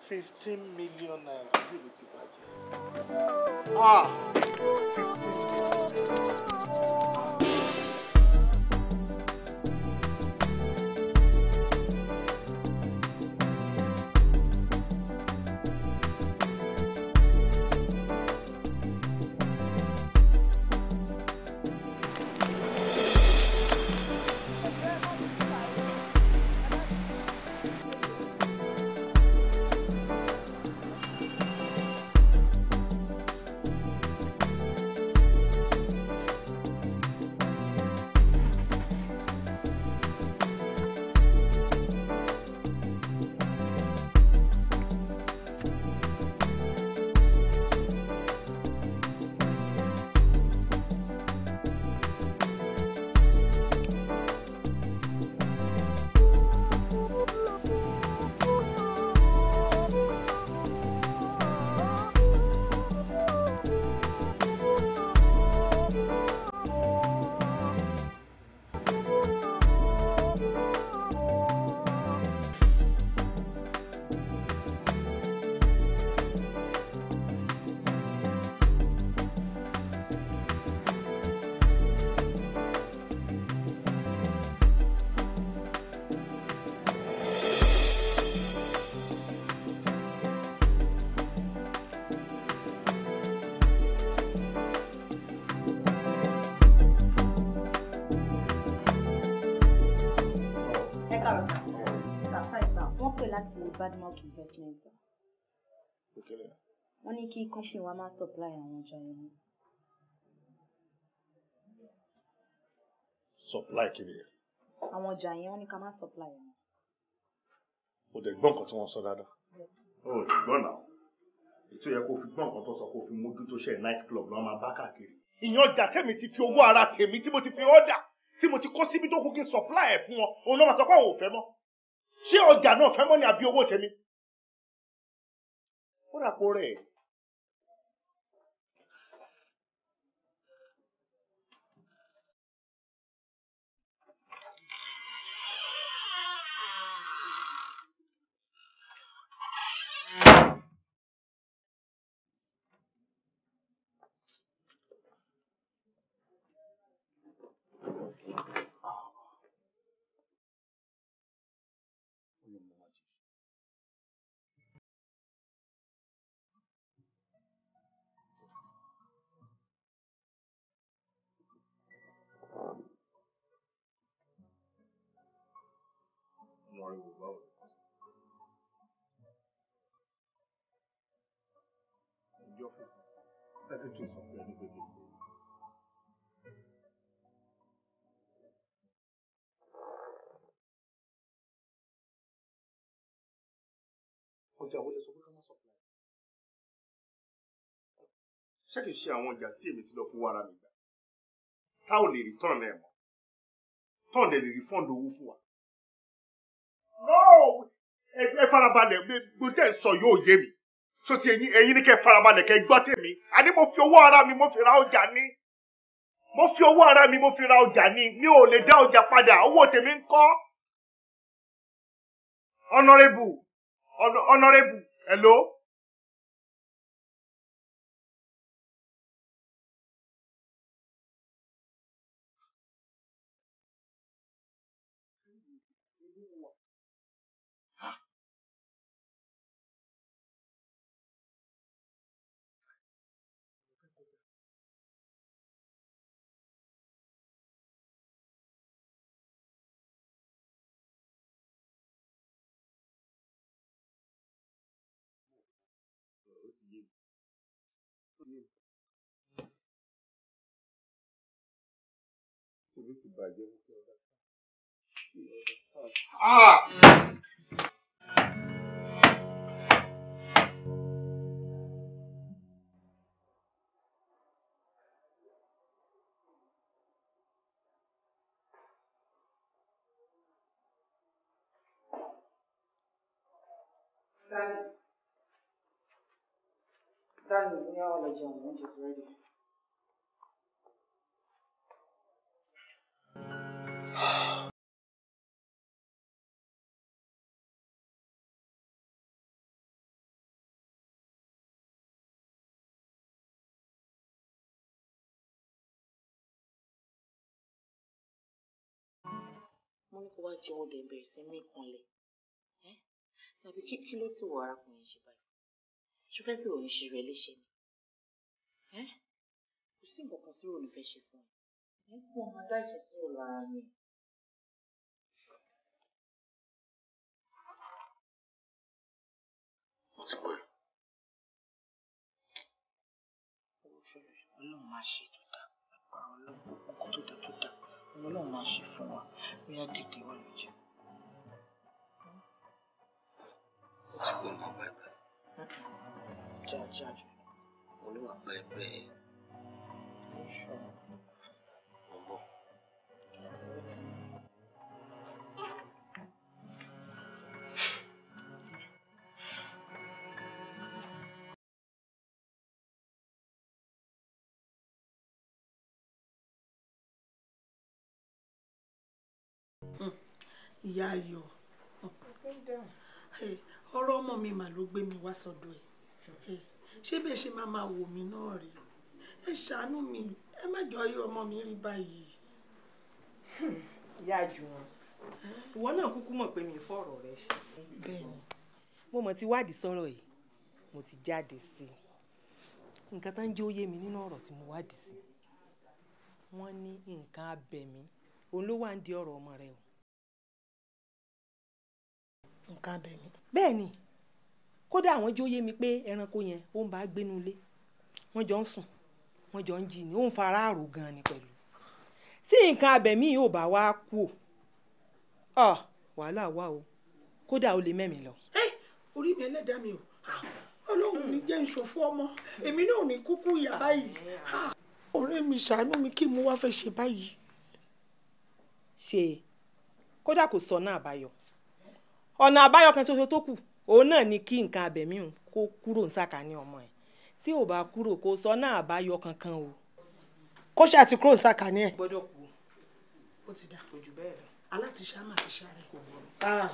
₦15 million, ayé mi ti bàjẹ́. Ah! 15 million. Ẹ káàárọ̀ sà. Sà, fine sà. Wọ́n pè láti Badmark Investment sà. Wọ́n ní kí company wa má supply àwọn ọjà yẹn mọ́. Supply kiri ẹ̀? Àwọn ọjà yẹn, wọ́n ní ká má supply wọn. O dẹ̀ gbọ́ nǹkan tí wọ́n sọ dáadáa? O ò lè gbọ́ náà. Ètò yẹ kó fi gbọ́ nǹkan tó sọ, kó fi mójútó ṣe night club lọ́wọ́ máa bá káàkiri. Ìyẹn ọjà tẹ̀mí ti fi owó ara tèmi tí mo ti fi order, tí mo ti kó síbi tó kú kí n supply ẹ̀ fún wọn, òun náà máa sọ pé àwọn ò fẹ́ mọ́. Ṣé ọjà náà fẹ́ mọ́ ni àbí owó tèmi? Ó rà kó rẹ̀. Honorable, báwo ni? Ìjọ ọ́fíìsì secretary sọ pé ẹni pé kí n pè é. Ọjà wo lẹ sọ pé ká má supply? Ṣé kìí ṣe àwọn ọjà tí èmi ti lọ fowó ara mi gbà? Tá ò lè return ẹ̀ mọ́. Tọ́ọ̀ lè refund owó fún wa. No! Ẹ farabalẹ̀, gbogbo tẹ́ ẹ sọ yóò yé mi. So ti ẹ̀yin, ẹ̀yin ní kẹ́ farabalẹ̀ kẹ́ gbọ́ tèmi. Àní mo fi owó ara mi mo fi ra ọjà ní. Mo fi owó ara mi mo fi ra ọjà ní. Mi ò lè dá ọjà padà. Owó tèmi ń kọ́. Honorable, honorable, hello. Ó ti yé mi. Ó ti yé mi. Tèmi ti bàjẹ́, mo ti understand. Ah! Darling. Darling, we are all jẹun, oúnjẹ ti ready. Mo ní kó wá jẹun, ó dẹ̀ bẹ̀rẹ̀ sí mí kanlẹ̀. Tàbí kí ló ti wọ arákùnrin ṣe báyìí? Ṣó fẹ́ fi òun ṣe rẹ̀ léṣe ni? Kò sí nǹkan kan tí òun fẹ́ ṣe fún ẹ. Kó o máa dá ìsọ̀sí lára mi. Mo ti gbọ́ ẹ. Ọlọ́run máa ṣe tó dáa. Agbára Ọlọ́run, nǹkan tó dáa tó dáa. Ọlọ́run máa ṣe fún wa. Bóyá dìde wà ló jẹun. Mo ti gbọ́ ọmọ báyìí báyìí. Já já jù. Mo ní wà báyìí bẹ́ẹ̀. Mo ń bọ̀. Ìyá Ayọ̀, ọ̀rọ̀ ọmọ mi mà ló gbé mi wá sọ́dọ̀ ẹ̀. Ṣé bẹ́ẹ̀ ṣe máa máa wò mí náà rèé? Ẹ ṣàánú mi, ẹ má jọ rí ọmọ mi rí báyìí. Ìyá Àjùwọ̀n, ìwọ náà kúkú mọ̀ pé mi fọ̀rọ̀ rẹ ṣe. Bẹ́ẹ̀ni. Mo mọ̀ ti wádìí sọ̀rọ̀ yìí, mo ti jáde sí i. Nǹkan tó ń jẹ́ ó yé mi nínú ọ̀rọ̀ tí mo wádìí sí. Wọ́n ní nǹkan abẹ̀mí, òun ló wà ń di ọ̀rọ̀ ọmọ rẹ o. Nǹkan abẹ̀mí. Bẹ́ẹ̀ni, kódà àwọn jẹ́ ó yé mi pé ẹranko yẹn ó ń bá gbénú ilé, wọ́n jọ ń sùn, wọ́n jọ ń jí ni, ó ń fara àrò gan ni pẹ̀lú. Tí nǹkan abẹ̀mí yóò bá wá kú o, wàhálà wà o, kódà ó lè mẹ́mi lọ. Orí mi ẹlẹ́dàá mi o, Ọlọ́run mi jẹ́ ìṣòfò ọmọ, èmi náà ò ní kúkú ìyá báyìí. Ọ̀rẹ́ mi ṣàánú mi, kí mo wá fẹ́ ṣe báyìí. Ṣe kódà kò sọ náà àbáyọ, ọ̀nà àbáyọ kan ṣoṣo tó kù òun náà ni kí nǹkan abẹ̀mí òun kó kúrò ní sàkání ọmọ ẹ̀. Tí ò bá kúrò kó sọ náà àbáyọ kankan o. Kó ṣáà ti kúrò ní sàkání ẹ̀. Gbọ́dọ̀ kú. Ó ti dà. Kò jù bẹ́ẹ̀ lọ. Alátiṣe á máa ti ṣe àárẹ̀.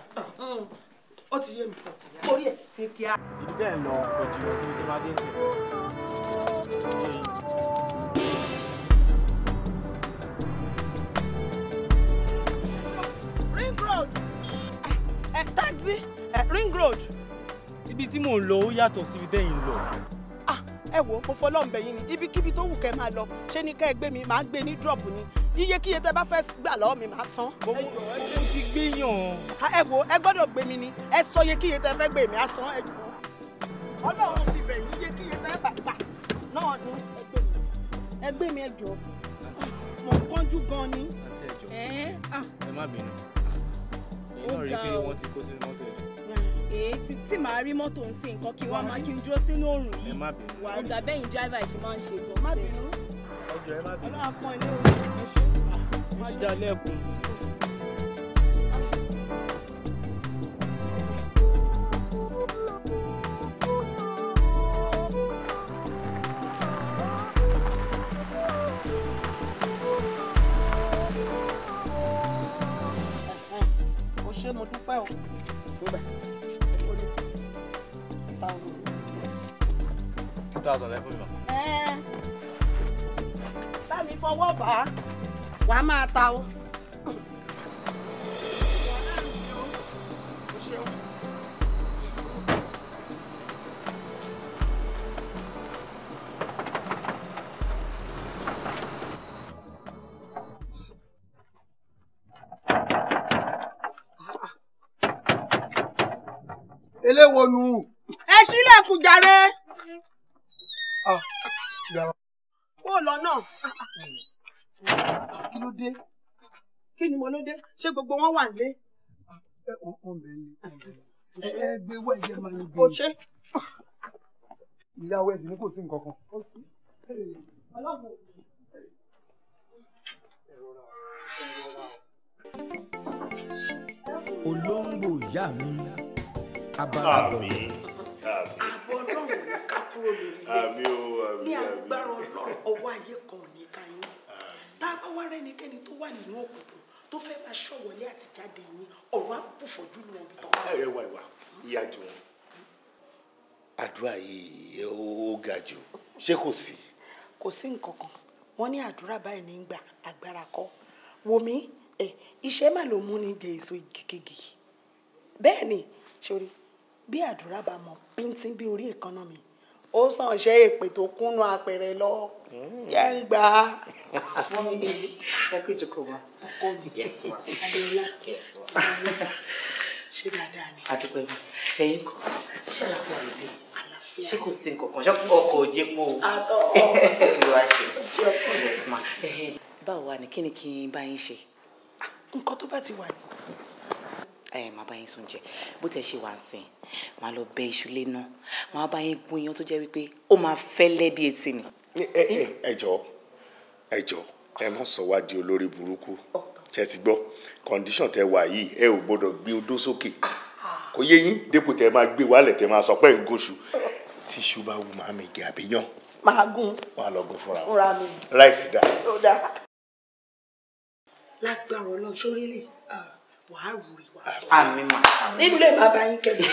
Ó ti yé mi. Orí ẹ̀. Ibi tẹ́ ẹ̀ lọ kò jìnnà síbi tí máa dé tì. Ring road. Taxi, ring road. Ibi tí mò ń lọ ó yàtọ̀ síbi tẹ́yìn ń lọ. Ẹ wo, mo fọlọ́run bẹ̀ yín ni, ibikíbi tó wù kẹ́ máa lọ, ṣé ni kẹ́ ẹ gbé mi, màá gbé ní drop ni. Iyekíye tẹ́ bá fẹ́ gbà lọ́wọ́ mi màá san. Mo ti gbéyàn. Ẹ wo, ẹ gbọ́dọ̀ gbé mi ni, ẹ sọ iyekíye tẹ́ fẹ́ gbé mi, á san. Ẹ jọ̀ọ́. Ọlọ́run fi bẹ̀ yín, iyekíye tẹ́ bá gbà náà ni ẹ gbé mi. Ẹ gbé mi, ẹ jọ̀ọ́. Mo ń kánjú gan ni. Àǹtí ẹ jọ̀ọ́, ẹ má bínú. Èyí náà rí i pé wọ́n ti kó sínú mọ́tò ẹ̀. Tí màá rí mọ́tò ń sin nǹkan kí wọ́n máa kí n dúró sínú òòrùn yìí. Ẹ má bínú. Ọ̀gá bẹ́yìn dráìvà ṣe máa ń ṣe gan. Má bínú. Ẹ jọ̀ọ́ ẹ má bínú. Ọlọ́run pọ́n ilé òun. Ẹ ṣé. Má já lẹ́kùn. O ṣé, mo dúpẹ́ o. Gbà. 2000 lẹ fún mi ma. Bá mi fọwọ́ bá a, wàá máa ta o. O ṣeun. Eléwo nu. Ẹ ṣílẹ̀kùn jàre. Kó o lọ náà. Kí ló dé? Kí ni mo ló dé? Ṣé gbogbo wọn wà nílé? Ẹ wọ́n bẹ̀ ni. Ẹ gbé wọ́ ẹ̀jẹ̀ máa ń gbé. O ṣe. Ìyàwó ẹ̀sìn ni kò sí nǹkan kan. Ọlọ́run. Olóńgbò ìyá mi, Abala Àmín. Ààbò Ọlọ́run ò ní ká kúrò lórí ilé. Àmín o, àmín. Ní agbára Ọlọ́run, ọwọ́ ayé kan ò ní ká yín. Tá a bá wá rẹ́nikẹ́ni tó wà nínú òkùnkùn tó fẹ́ máa ṣọ̀wọ́lé àti jáde yín, ọ̀rọ̀ á bùfọ̀jú lu ọ̀bì tán. Ẹ wá ìwà ìyá jù wọn. Àdúrà yìí ó ga jù, ṣé kò sí? Kò sí nǹkan kan. Wọ́n ní àdúrà báyìí ní gbà, agbára kọ́. Wò mí, iṣẹ́ mà ló mú ní jẹ èso igi. Bẹ́ẹ̀ ni, sórí bí àdúrà bá mọ píntín bí orí èékánná mi, ó sàn ṣe èpè tó kúnnú apẹ̀rẹ̀ lọ. Jẹ́ ń gbà á. Mummy, ẹ kú ìjókòó ma. Ọkọ mi. Yes ma. Adéọlá. Yes ma. Ṣé dáadáa ni? Adúpẹ́ mi. Ṣé yín kọ́? Ṣé àlàáfíà ló dé? Ṣé kò sí nǹkan kan? Ṣé ọkọ̀ òjé pọ̀ o? Àtọ̀. Olúwa ṣe. Ṣé ọkọ mi? Yes ma. Báwo wà ní kí ni kí n bá yín ṣe? Nǹkan tó bá ti wà ní. Ẹ máa bá yín sùn jẹ. Bó tẹ̀ ṣe wà ń sìn, máa lọ bẹ iṣu lé náà. Máa bá yín gún iyán tó jẹ́ wípé ó máa fẹ́lẹ́ bí etí ni. Ẹ jọ̀ọ́, ẹ jọ̀ọ́, ẹ má sọ wá di olórí burúkú. Ṣé ti gbọ́? Condition tẹ wà yìí, ẹ ò gbọ́dọ̀ gbé odó sókè. Kò yé yín dépò tẹ máa gbé wálẹ̀ tẹ máa sọ pé ń gúnṣu. Tí iṣu bá wù màmí gẹ̀ àbíyàn. Máa gún. Wọ́n á lọ gún fúnra wọn. Fúnra mi. Ráìsì dà. Ó dáa. Lágbára Ọlọ́run, sórí lè wàá rúre wàá sọ. Àmín ma. Nínú ilé bàbá yín kẹ́mi.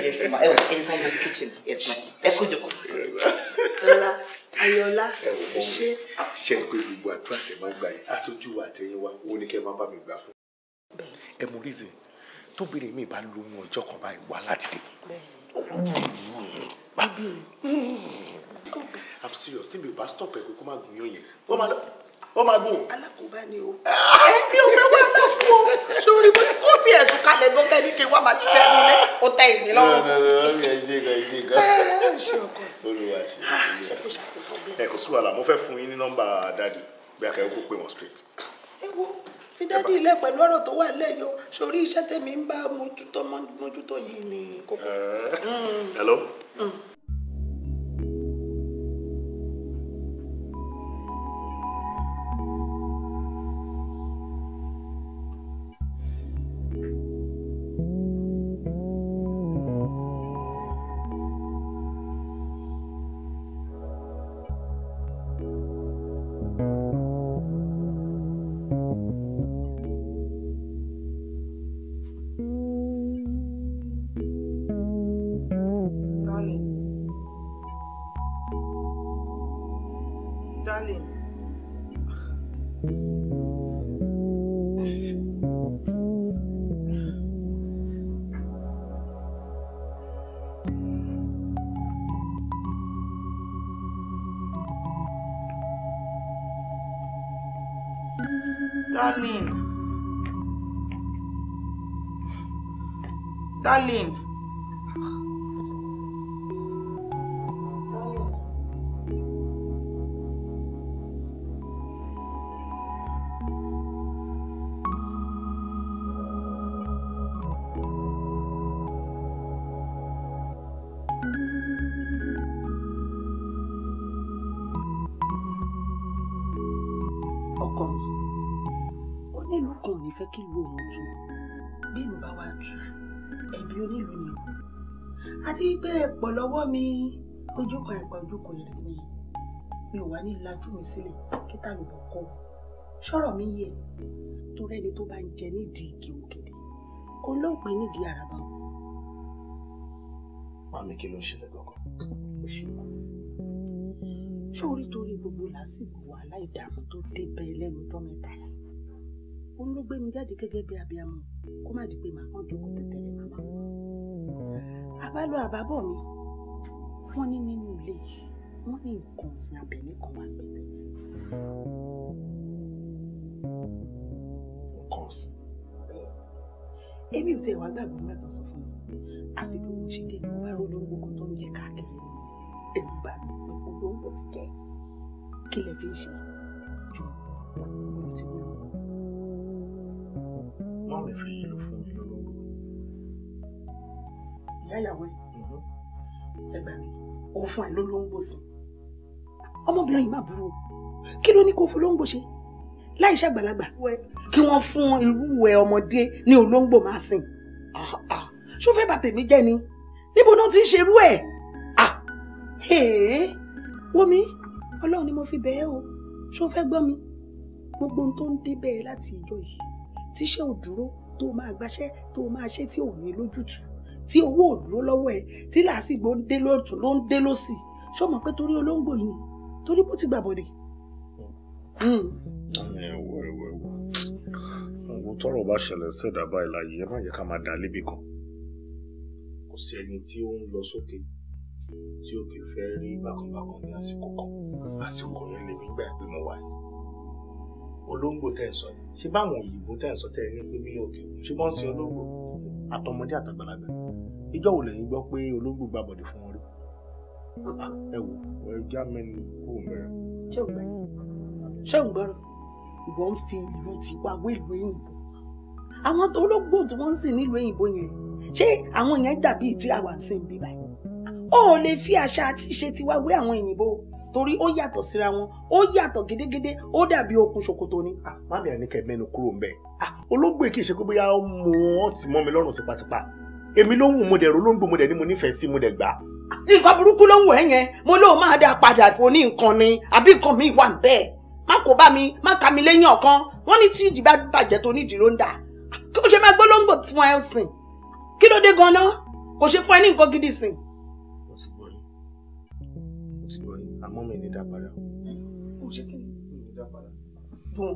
Yes ma. Ẹ wọ ẹ sáré lọ sí kitchen. Yes ma. Ẹ kú ìjókòó. Rárá, Ayọ̀lá, ṣé. Ṣé pé gbogbo àdúrà tẹ máa gbà yìí, àtọ́jú wa àtẹ̀yìn wa, ó ní kẹ́ máa bá mi gbà fún. Ẹ mú reason tó béèrè mi bá lóhun ọjọ́ kan báyìí wà láti dé. I'm serious, tí mi ò bá stop ẹ pé kó má gùn yóò yẹn. Ó máa gùn. Alákòóbá ni o. Ẹ mi ò fẹ́ wàhálà fún o. Sórí mo kó tiẹ̀ sùn kalẹ̀ gọ́gẹ́ ní kí wọ́n máa ṣiṣẹ́ nílé. Ó tẹ́ ìmí lọ́rùn. Ẹ ṣe gan, ẹ ṣe gan. Ẹ ṣe ọkọ. Olúwa ṣe. Ṣé kò ṣàṣì problem? Ẹ kò sí wàhálà, mo fẹ́ fún yín ní nọ́mbà dáàdì bí akẹ́kọ̀ọ́ kó pè wọ́n straight. Ẹ wo, fi dádì ilé pẹ̀lú ọ̀rọ̀ tó wà nílẹ̀ yìí o. Sórí iṣẹ́ tèmi ń bá mójútó yìí ni kókó. Hello? Darling. Darling. Darling. Ọkọ mi, onílù kan ò ní fẹ́ kí ìlú òun tú. Bí ìlú bá wá tú, ẹ̀bi onílù ni o. Àti pé ẹ̀pọ̀ lọ́wọ́ mi, ojú kan ẹ̀pọ̀ ojú kan èrè ni. Mi ò wá ní lajú mi sílẹ̀ kí tàlùbọ̀ kọ́. Ṣọ́rọ̀ mi yé, torí ẹni tó bá ń jẹ nídìí igi ògèdè, òun ló ń pè nídìí àràbà o. Màmí, kí ló ń ṣẹlẹ̀ gangan? Ṣé orí torí gbogbo lásìkò wàhálà ìdààmú tó dé bẹ́ẹ̀ lẹ́nu ọjọ́ mẹ́ta yìí? Òun ló gbé mi jáde gẹ́gẹ́ bí abiyamọ, kó má di pé màá kàn jókòó tẹ̀tẹ̀rẹ̀ màmá. Àbálọ àbábọ̀ mi, wọ́n ní nínú ilé yìí, wọ́n ní nǹkan ọ̀sìn abẹ̀mí kan wà bẹ̀rẹ̀ sí. Nǹkan ọ̀sìn? Èmi ò tiẹ̀ wá gbàgbọ́ nígbà tó sọ fún mi. Àfi bí mo ṣe dé ni mo bá rí olóńgbò kan tó ń jẹ káàkiri. Ẹ̀rù bà mí pé olóńgbò ti jẹ. Kí lẹ fi ń ṣe? Jù ló ti wúlò. Mọ́mí fi yìí ló fún mi lólóńgbò. Ìyá ìyàwó ẹ̀, ẹ gbà mí, ó fún ẹ lólóńgbò sí. Ọmọbìnrin yìí má burú o. Kí ló ní kó fọlóńgbò ṣe? Láì ṣàgbàlagbà. Kí wọ́n fún irú ẹ ọmọdé ní olóńgbò máa sìn. Ṣó fẹ́ bà tèmi jẹ́ ni? Níbo náà ti ń ṣerú ẹ̀? Ah, wo mi, Ọlọ́run ni mo fi bẹ̀ ẹ́ o. Ṣó fẹ́ gbọ́ mi? Gbogbo ohun tó ń dé bẹ́ẹ̀ láti ìjọ yìí, tíṣẹ́ ò dúró, tó máa gbaṣẹ́, tó máa ṣe tí ò ní lójútùú, tí owó ò dúró lọ́wọ́ ẹ̀, tí làásìgbò ń dé lọ́tún ló ń dé lọ́sì. Ṣó mọ̀ pé torí olóńgbò yìí ni? Torí bó ti gbàbọ̀dẹ̀. Ẹ wo ẹ wo ẹ wo, ohun tọ́rọ̀ bá ṣẹlẹ̀ sẹdá báyìí láàyè, ẹ má jẹ́ ká máa dá lébi kan. Kò sí ẹni tí ó ń lọ sókè tí ó kì í fẹ́ rí bákanbákan ní àsìkò kan. Àsìkò yẹn lèmi gbà pé mo wà yìí. Olóńgbò tẹ́ ń sọ yìí, ṣé báwọn òyìnbó tẹ́ ń sọ tẹ́ ẹ ní pé bí òkè òkun ṣé wọ́n ń sin olóńgbò àtọmọdé àtàgbàlagbà? Ìjọ́ wo lẹ́yìn gbọ́ pé olóńgbò gba bọ̀dẹ̀ fún wọn rí? Ẹ wò ẹ já mẹ́nu kúrò mẹ́rin. Ṣé ò gbọ́ yín? Ṣé ò ń gbọ́rọ̀? Ìwọ ń fi ìlú tiwa wé ìlú òyìnbó. Àwọn olóńgbò tí wọ́n ń sìn nílùú òyìnbó yẹn, ṣé àwọn yẹn dàbí tí àwa ń sìn bí báyìí? Ó lè fi àṣà àti ìṣe tiwa wé àwọn òyìnbó torí ó yàtọ̀ síra wọn, ó yàtọ̀ gédégédé, ó dàbí okùn ṣòkòtò ni. Mami àníkẹ́ mẹ́nu kúrò ńbẹ̀. Olóńgbò kì í ṣe pé bóyá ó mú wọn ti mọ́ mi lọ́rùn tipátipá. Èmi ló wù mo dẹ̀ ro olóńgbò, mo dẹ̀ ní mo nífẹ̀ẹ́ sí, mo dẹ̀ gbà. Nǹkan burúkú ló ń wọ̀ ẹ́ yẹn, mo lóun máa dá padà fún ní nǹkan ni, àbí nǹkan mi wà bẹ́ẹ̀. Má kó bá mi, má ka mi lẹ́yìn ọ̀kan. Wọ́n ní tí ìdí bá bàjẹ́ tó nídìí ló ń dà. Kí o ṣe máa gbólóńgbò fún ẹ sìn? Kí ló dé gan-an? Kò ṣe fún ẹ ní nǹkan gidi sìn. Mo ti gbọ́ yín, mo ti gbọ́ yín, àmọ́ mi ní dá padà. Ó ṣe kí ni? Mi ní dá padà. Dùn.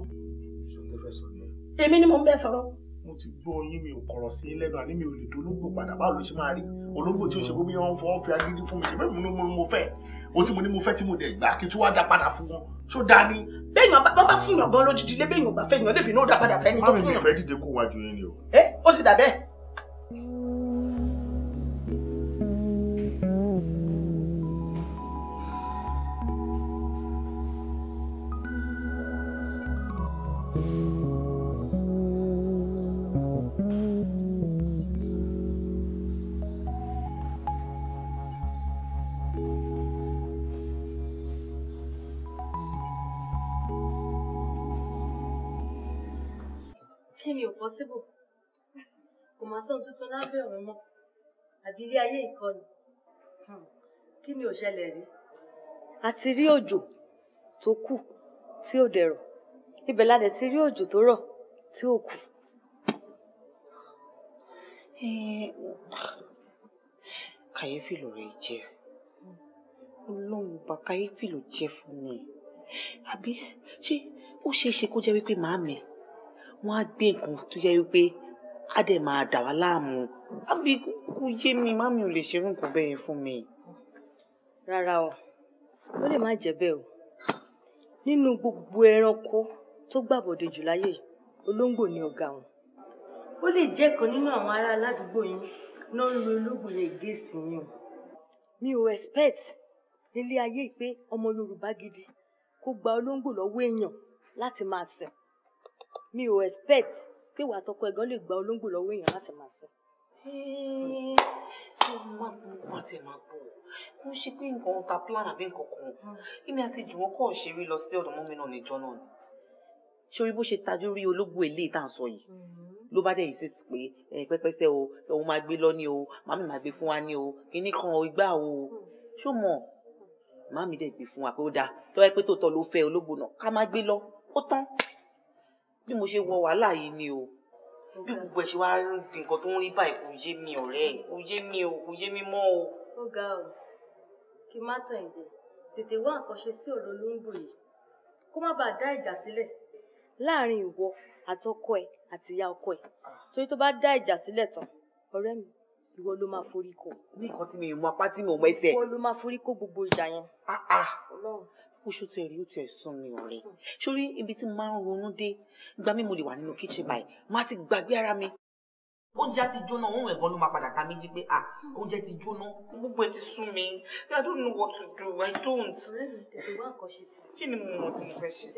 Ṣé o fẹ́ sọ ni? Èmi ni mo ń bẹ sọ̀rọ̀. Mo ti gbọ́ yín, mi ò kọ̀rọ̀ sí yín lẹ́nu, àní mi ò lè dolóńgbò padà. Báwo ló ṣe máa rí? Olóńgbò tí ó ṣe pé wọ́n fọwọ́ fi agídí fún mi ṣe bẹ́ẹ̀ ni mo fẹ́. O tí mo ní mo fẹ́ tí mo dẹ̀ gbà kí tí wàá dá padà fún wọn. Ṣó dáa ni? Béèyàn bá bá fún yàn gan lójijì lé, béèyàn bá fẹ́ yàn lébi náà dá padà fẹ́ ni tó fún yàn. Mami mi fẹ́ dìde kó wájú yín ni o. Ẹ ó sì dà bẹ́ẹ̀. Kí ni ò possible? Kò máa sóhun tuntun lábẹ́ ọ̀run mọ́, àbí ilé ayé ìkọlù. Kí ni ò ṣẹlẹ̀ rí? A ti rí òjò tó kù tí ò dẹ̀rọ̀, ibẹ̀ la dẹ̀ ti rí òjò tó rọ̀ tí ò kù. Kàyéfì lọ̀rọ̀ yìí jẹ́. Ọlọ́run ọba, kàyéfì ló jẹ́ fún mi. Àbí ṣé ó ṣeé ṣe kó jẹ́ wípé màámi wọ́n á gbé nǹkan tó yẹ wípé á dẹ̀ máa dà wá láàmú? Àbí kò yé mi, màámi ò lè ṣerú nǹkan bẹ́ẹ̀ yẹn fún mi. Rárá o, ó lè má jẹ́ bẹ́ẹ̀ o. Nínú gbogbo ẹranko tó gbàbọ̀dè jù láyé yìí, olóńgbò ni ọ̀gá wọn. Ó lè jẹ́ kan nínú àwọn ará aládùúgbò yín náà ń lo olóńgbò yẹn against yín o. Mi ò expect nílé ayé pé ọmọ Yorùbá gidi kó gba olóńgbò lọ́wọ́ èèyàn láti máa sìn. Mi ò expect pé wàá tọkọ ẹ̀gán lè gba olóńgbò lọ́wọ́ èèyàn láti máa sìn. Má tiẹ̀ máa gbọ́, kò ń ṣe pé nǹkan ta plan àbí nǹkan kan. Èmi àti Jùwọ́n kọ̀ ṣeré lọ sí ọ̀dọ̀ mọ́mí náà níjọ́ náà ni. Ṣé orí bó ṣe tajú rí ológbò eléyìí tá à ń sọ yìí? Ló bá dẹ̀ insist pé pẹ́pẹ́sẹ́ o, òun máa gbé lọ ní o, màmí máa gbé fún wa ní o, kinní kan o, igbá o. Ṣó mọ̀? Màmí dẹ̀ gbé fún wa pé ó dáa. Tó bá jẹ́ pé tòótọ́ ló fẹ́ ológbò náà, ká má gbé lọ, ó tán. Bí mo ṣe wọ wàhálà yìí ni o. Bí gbogbo ẹ̀ ṣe wá ń di nǹkan tó ń rí báyìí kò yé mi ọ̀rẹ́, kò yé mi o, kò yé mi mọ́ o. Ó ga o, kí n má tàn ẹ́ jẹ, tètè wá nǹkan ṣe sí ọ̀rọ̀ olóńgbò yìí kó má bàa dá ìjà sílẹ̀ láàrin ìwọ àtọkọ ẹ àti ìyá ọkọ ẹ. Torí tó bá dá ìjà sílẹ̀ tán, ọ̀rẹ́ mi, ìwọ ló máa forí kó. Ní nǹkan tí mi ò mọ apá tí mi ò mọ ẹsẹ̀. Ìwọ ló máa forí kó gbogbo ìjà yẹn. Ọlọ́run. Oṣù tó rí ó ti ẹ̀sùn mi ọ̀rẹ́. Sórí ibi tí mo máa ń ronú dé, ìgbà mi mo lè wà nínú kíchìn báyìí, màá ti gbàgbé ara mi. Oúnjẹ ti jóná, òun ẹ̀gbọ́n ló máa padà ta méjì pé ah, oúnjẹ ti jóná, gbogbo ẹ ti sú mi. I don't know what to do, I don't. Ọ̀rẹ́ mi, tètè wá nǹkan ṣe sí. Kí ni mo mọ̀ tí mo fẹ́ ṣe?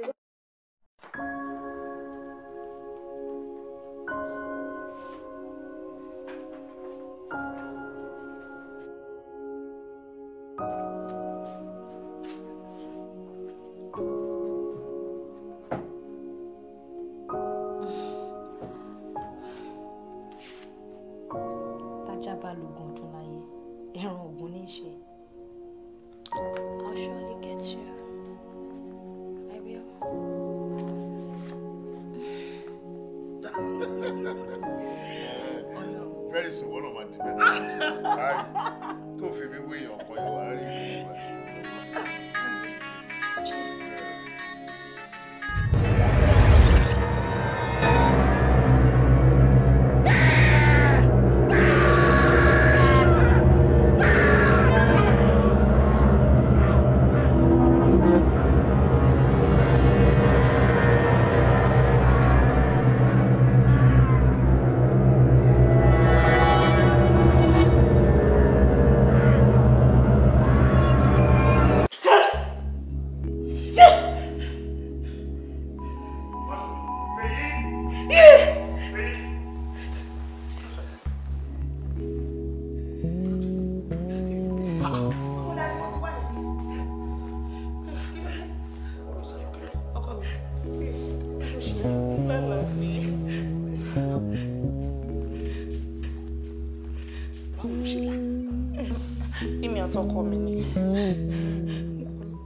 Èmi àtọkọ mi ni.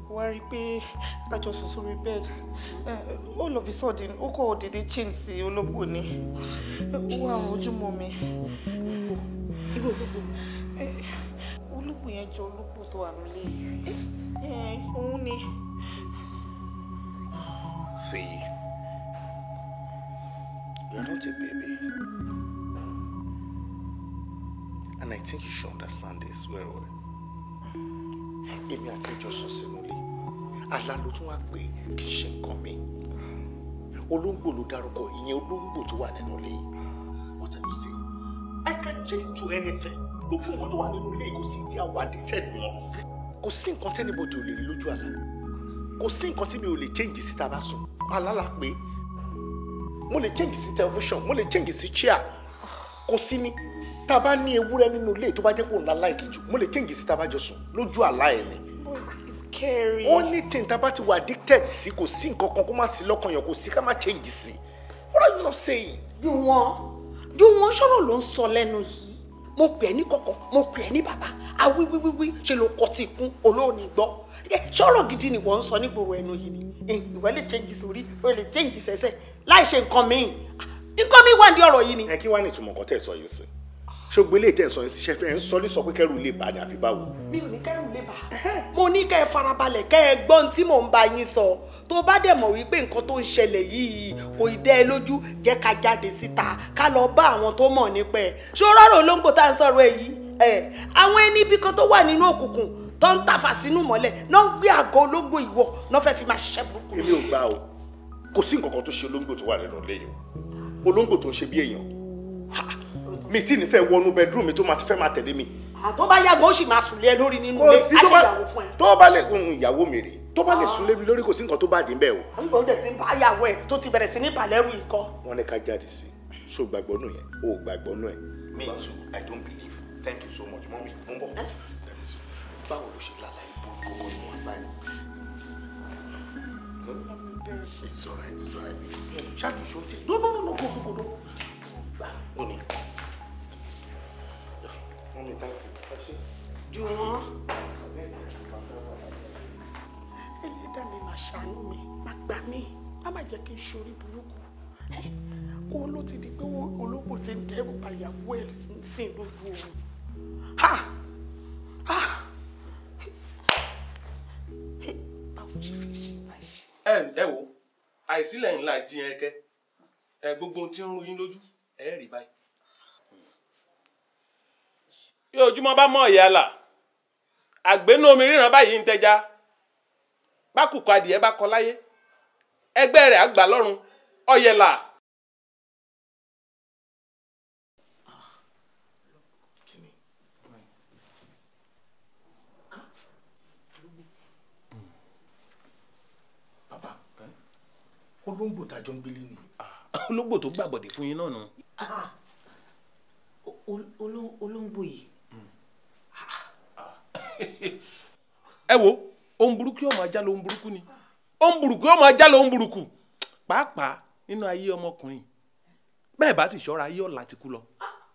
Mo wá rí i pé a jọ sùn sórí bed. All of a sudden, ó kọ̀ dédé change sí ológbò ni. Ó wà ojúmọ́ mi. Irú ológbò? Ológbò yẹn jọ ológbò tó wà nílé yìí. Òun ni. Faye, you are not a baby. And I think you should understand this very well. Èmi àti ẹjọ́ sùn sínú ilé. Àlá ló tún wá pé kì í ṣe nǹkan mi. Olóńgbò ló dárúkọ, ìyẹn olóńgbò tó wà nínú ilé. What are you saying? I can change to anything. Gbogbo nǹkan tó wà nínú ilé kò sí tí a wà addicted mọ́. Kò sí nǹkan tí anybody ò lè rí lójú àlá. Kò sí nǹkan tí mi ò lè change sí tá a bá sùn. Àlá la pé. Mo lè change sí television, mo lè change sí chair. Kò sí ni. Tá a bá ní ewúrẹ́ nínú ilé tó bá jẹ́ pé òun la like jù, mo lè change sí tá a bá jọ sùn lójú àlá ẹ̀ ni. It's scary. Only thing tá a bá ti wà addicted sí, kò sí nǹkan kan kó má sí lọ́kàn yàn, kò sí ká má change sí. What are you not saying? Jùwọ́n sọ̀rọ̀ ló ń sọ lẹ́nu yìí. Mo pè é ní kọ̀kọ̀, mo pè é ní bàbá, awíwíwíwí ṣe ló kọ tí kún olóòní gbọ́. Sọ̀rọ̀ gidi ni wọ́n ń sọ nígboro ẹnu yìí ni. Ìwọ lè change sórí, o lè change sẹ́sẹ̀ láì ṣe nǹkan míì. Nǹkan míì wà ní ọ̀rọ̀ yìí ni. Ẹ kí wàá ní ìtumọ̀ nǹkan tẹ̀ sọ yìí sí? Ṣé o gbélé tẹ̀ sọ yìí sí? Ṣe fẹ́ ń sọ ní sọ pé kẹ́rù lè bà ní àbí báwo? Mi ò ní kẹ́rù lè bà. Mo ní kẹ́ ẹ farabalẹ̀ kẹ́ ẹ gbọ́n tí mò ń bá yín sọ. Tó bá dẹ̀ mọ̀ wípé nǹkan tó ń ṣẹlẹ̀ yìí kò ì dẹ́ ẹ lójú, jẹ́ ká jáde síta ká lọ bá àwọn tó mọ̀ nípa ẹ̀. Ṣé o rọrùn olóńgbò tá à ń sọ̀rọ̀ ẹ̀ yìí? Àwọn ẹni ibi kan tó wà nínú òkùnkùn tó ń tàfà sínú mọ́lẹ̀ náà ń gbé àgọ́ olóńgbò ìwọ náà fẹ́ fi máa ṣiṣẹ́ burúkú. Èmi ò gbà o. Kò sí nǹkan kan tó ṣe olóńgbò tó wà nínú ilé yìí o. Olóńgbò tó ń ṣe bí èèyàn. Mi tí ní fẹ́ wọnú bedroom mi tó máa ti fẹ́ máa tẹ̀lé mi. Tó bá yàgò ó sì máa sùn lé ẹ lórí nínú ilé, á ṣe ìyàwó fún ẹ. Tó bá lè ìyàwó mi rè, tó bá lè sùn lé mi lórí kò sí nǹkan tó bá dé bẹ́ẹ̀ o. Nígbà ó dẹ̀ ti ń bá ìyàwó ẹ̀ tó ti bẹ̀rẹ̀ sí ní bàlẹ́rù ikọ́. Wọ́n ní ká jáde sí i, ṣó gbàgbọ́ nù yẹn, o ò gbàgbọ́ nù ẹ̀. Me too, I don't believe. Thank you so much, mọ́mí, mo ń bọ̀. Báwo ló ṣe lálàá ìbò kókó ni wọ́n báyìí? It's alright, it's alright. Ṣáàdù ṣó tiẹ̀. No, no, no, no, kó kó kó. Gbà ó ní. Mọ́mí, thank you. Jùwọ́n, ẹlẹ́dàá mi máa ṣàánú mi, máa gbà mí, má má jẹ́ kí n ṣorí burúkú. Òun ló ti di pé ológbò ti ń dẹ́rù bà ìyàwó ẹ̀ sí lójú oorun. Ha! Ha! Báwo ṣe fi ṣe báyìí? Ẹ wo, àìsílẹ̀ ńlá jí ẹ kẹ́, ẹ gbogbo ohun tí ń rú yín lójú, ẹ rí báyìí. Bí ojúmọ́ bá mọ́ ìyá là, àgbénú omi ríran báyìí ń tẹja, bákùkọ adìẹ bá kọ láyé, ẹgbẹ́ rẹ̀ àgbà lọ́run, ọ̀yẹ̀là. Bàbá, olóńgbò tájọ ń gbélé ni. Olóńgbò tó gbàbọ̀dé fún yín náà nù. Olóńgbò yìí. Ẹ wo, ohun burúkú yóò máa já lóhun burúkú ni, ohun burúkú yóò máa já lóhun burúkú, pàápàá nínú ayé ọmọkùnrin bẹ́ẹ̀ bá sì ṣọ́ra ayé ọ̀la ti kú lọ.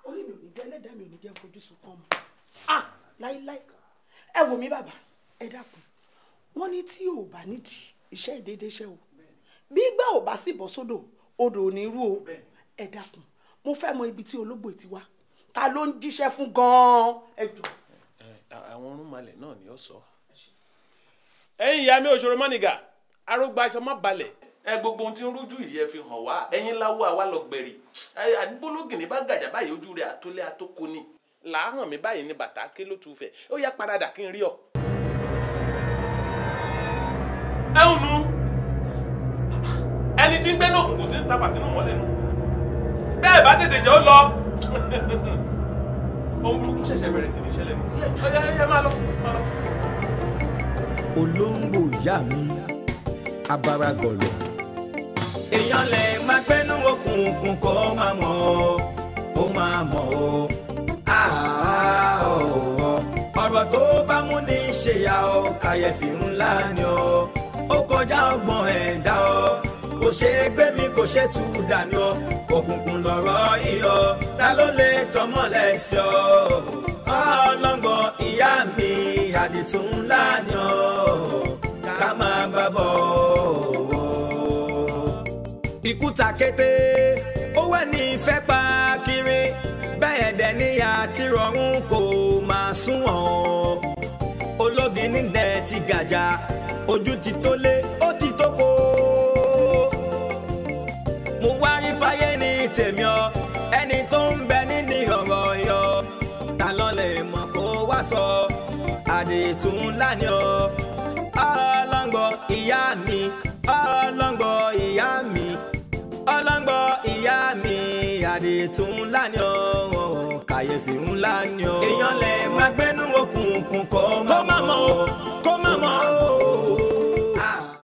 Orí mi ò ní jẹ́, ẹlẹ́dàá mi ò ní jẹ́ fojú sunkún ọmọ. Láíláí, ẹ wò mí bàbá, ẹ dákun, wọ́n ní tí ò bá nídìí iṣẹ́ ìdédé iṣẹ́ o, bí gbà ò bá sì bọ́ sódò, odò ò ní rú o. Ẹ dákun, mo fẹ́ mọ ibi tí ológbò ti wá, ta ló ń jíṣẹ́ fún gan-an, ẹ jọ̀ọ́. Àwọn ọ̀rúnmalẹ̀ náà ni ó sọ. Ẹ̀yin ìyá mi òṣèré mọ́nìgà, arógbá aṣọ má balẹ̀. Ẹ gbogbo ohun tí ń rújú yìí ẹ fi hàn wá, ẹ̀yin láwọ àwa lọ gbẹ̀rì. Àdúgbòlógìnní bá gàjà báyìí ojú rẹ̀ àtólé àtókò ni. Làáhàn mi báyìí ni bàtà ké ló tu fẹ̀. Ó yá paradà kí n rí ọ. Ẹ ń nu ẹni tí ń gbé ní òkùnkùn tí ń tapà sínú mọ́lẹ̀ nu. Bẹ́ẹ̀ bá tètè jẹ́ ó lọ. Ohun burúkú ṣẹ̀ṣẹ̀ bẹ̀rẹ̀ sí ní ṣẹlẹ̀ ní. Ọ̀yá ẹ máa lọ, máa lọ. Olóńgbò ìyá mi, abaragọ̀lọ̀. Èèyàn lè máa gbẹ́nu òkùnkùn kó máa mọ̀ ọ́, kó máa mọ̀ ọ́. Ọ̀rọ̀ tó bá mú ní ṣèyà ọ́, kàyéfì ńlá ni ọ́. Ó kọjá ọgbọ́n ẹ̀dá ọ́, kò ṣe é gbé mi, kò ṣe tú dànù ọ́. Òkùnkùn lọ̀rọ̀ iyọ̀, ta ló lè tọmọ́lẹ̀ sí ọ? Ọlọ́ngbọ̀n ìyá mi. Àdìtú ńlá ni ọ́, ká máa bá bọ̀. Ikú ta kété, ó wẹ̀ ní ìfẹ́ pa kiri, bẹ́ẹ̀ dẹ̀ ní àti rọrùn kò máa súnwọ̀n. Ológin nílẹ̀ ti gàjà, ojú ti tó lé, ó ti tó kó. Mo wá rí fáyé ní tèmi ọ, ẹni tó ń bẹ nídìí ọ̀rọ̀ yọ. Ta ló lè mọ̀ kó wá sọ, àdìtú ńlá ni ọ. Ọlọ́ngbọ̀ ìyá mi, ọlọ́ngbọ̀ ìyá mi, ọlọ́ngbọ̀ ìyá mi, àdìtú ńlá ni ọ, kàyéfì ńlá ni ọ. Èèyàn lè máa gbénú òkùnkùn kó má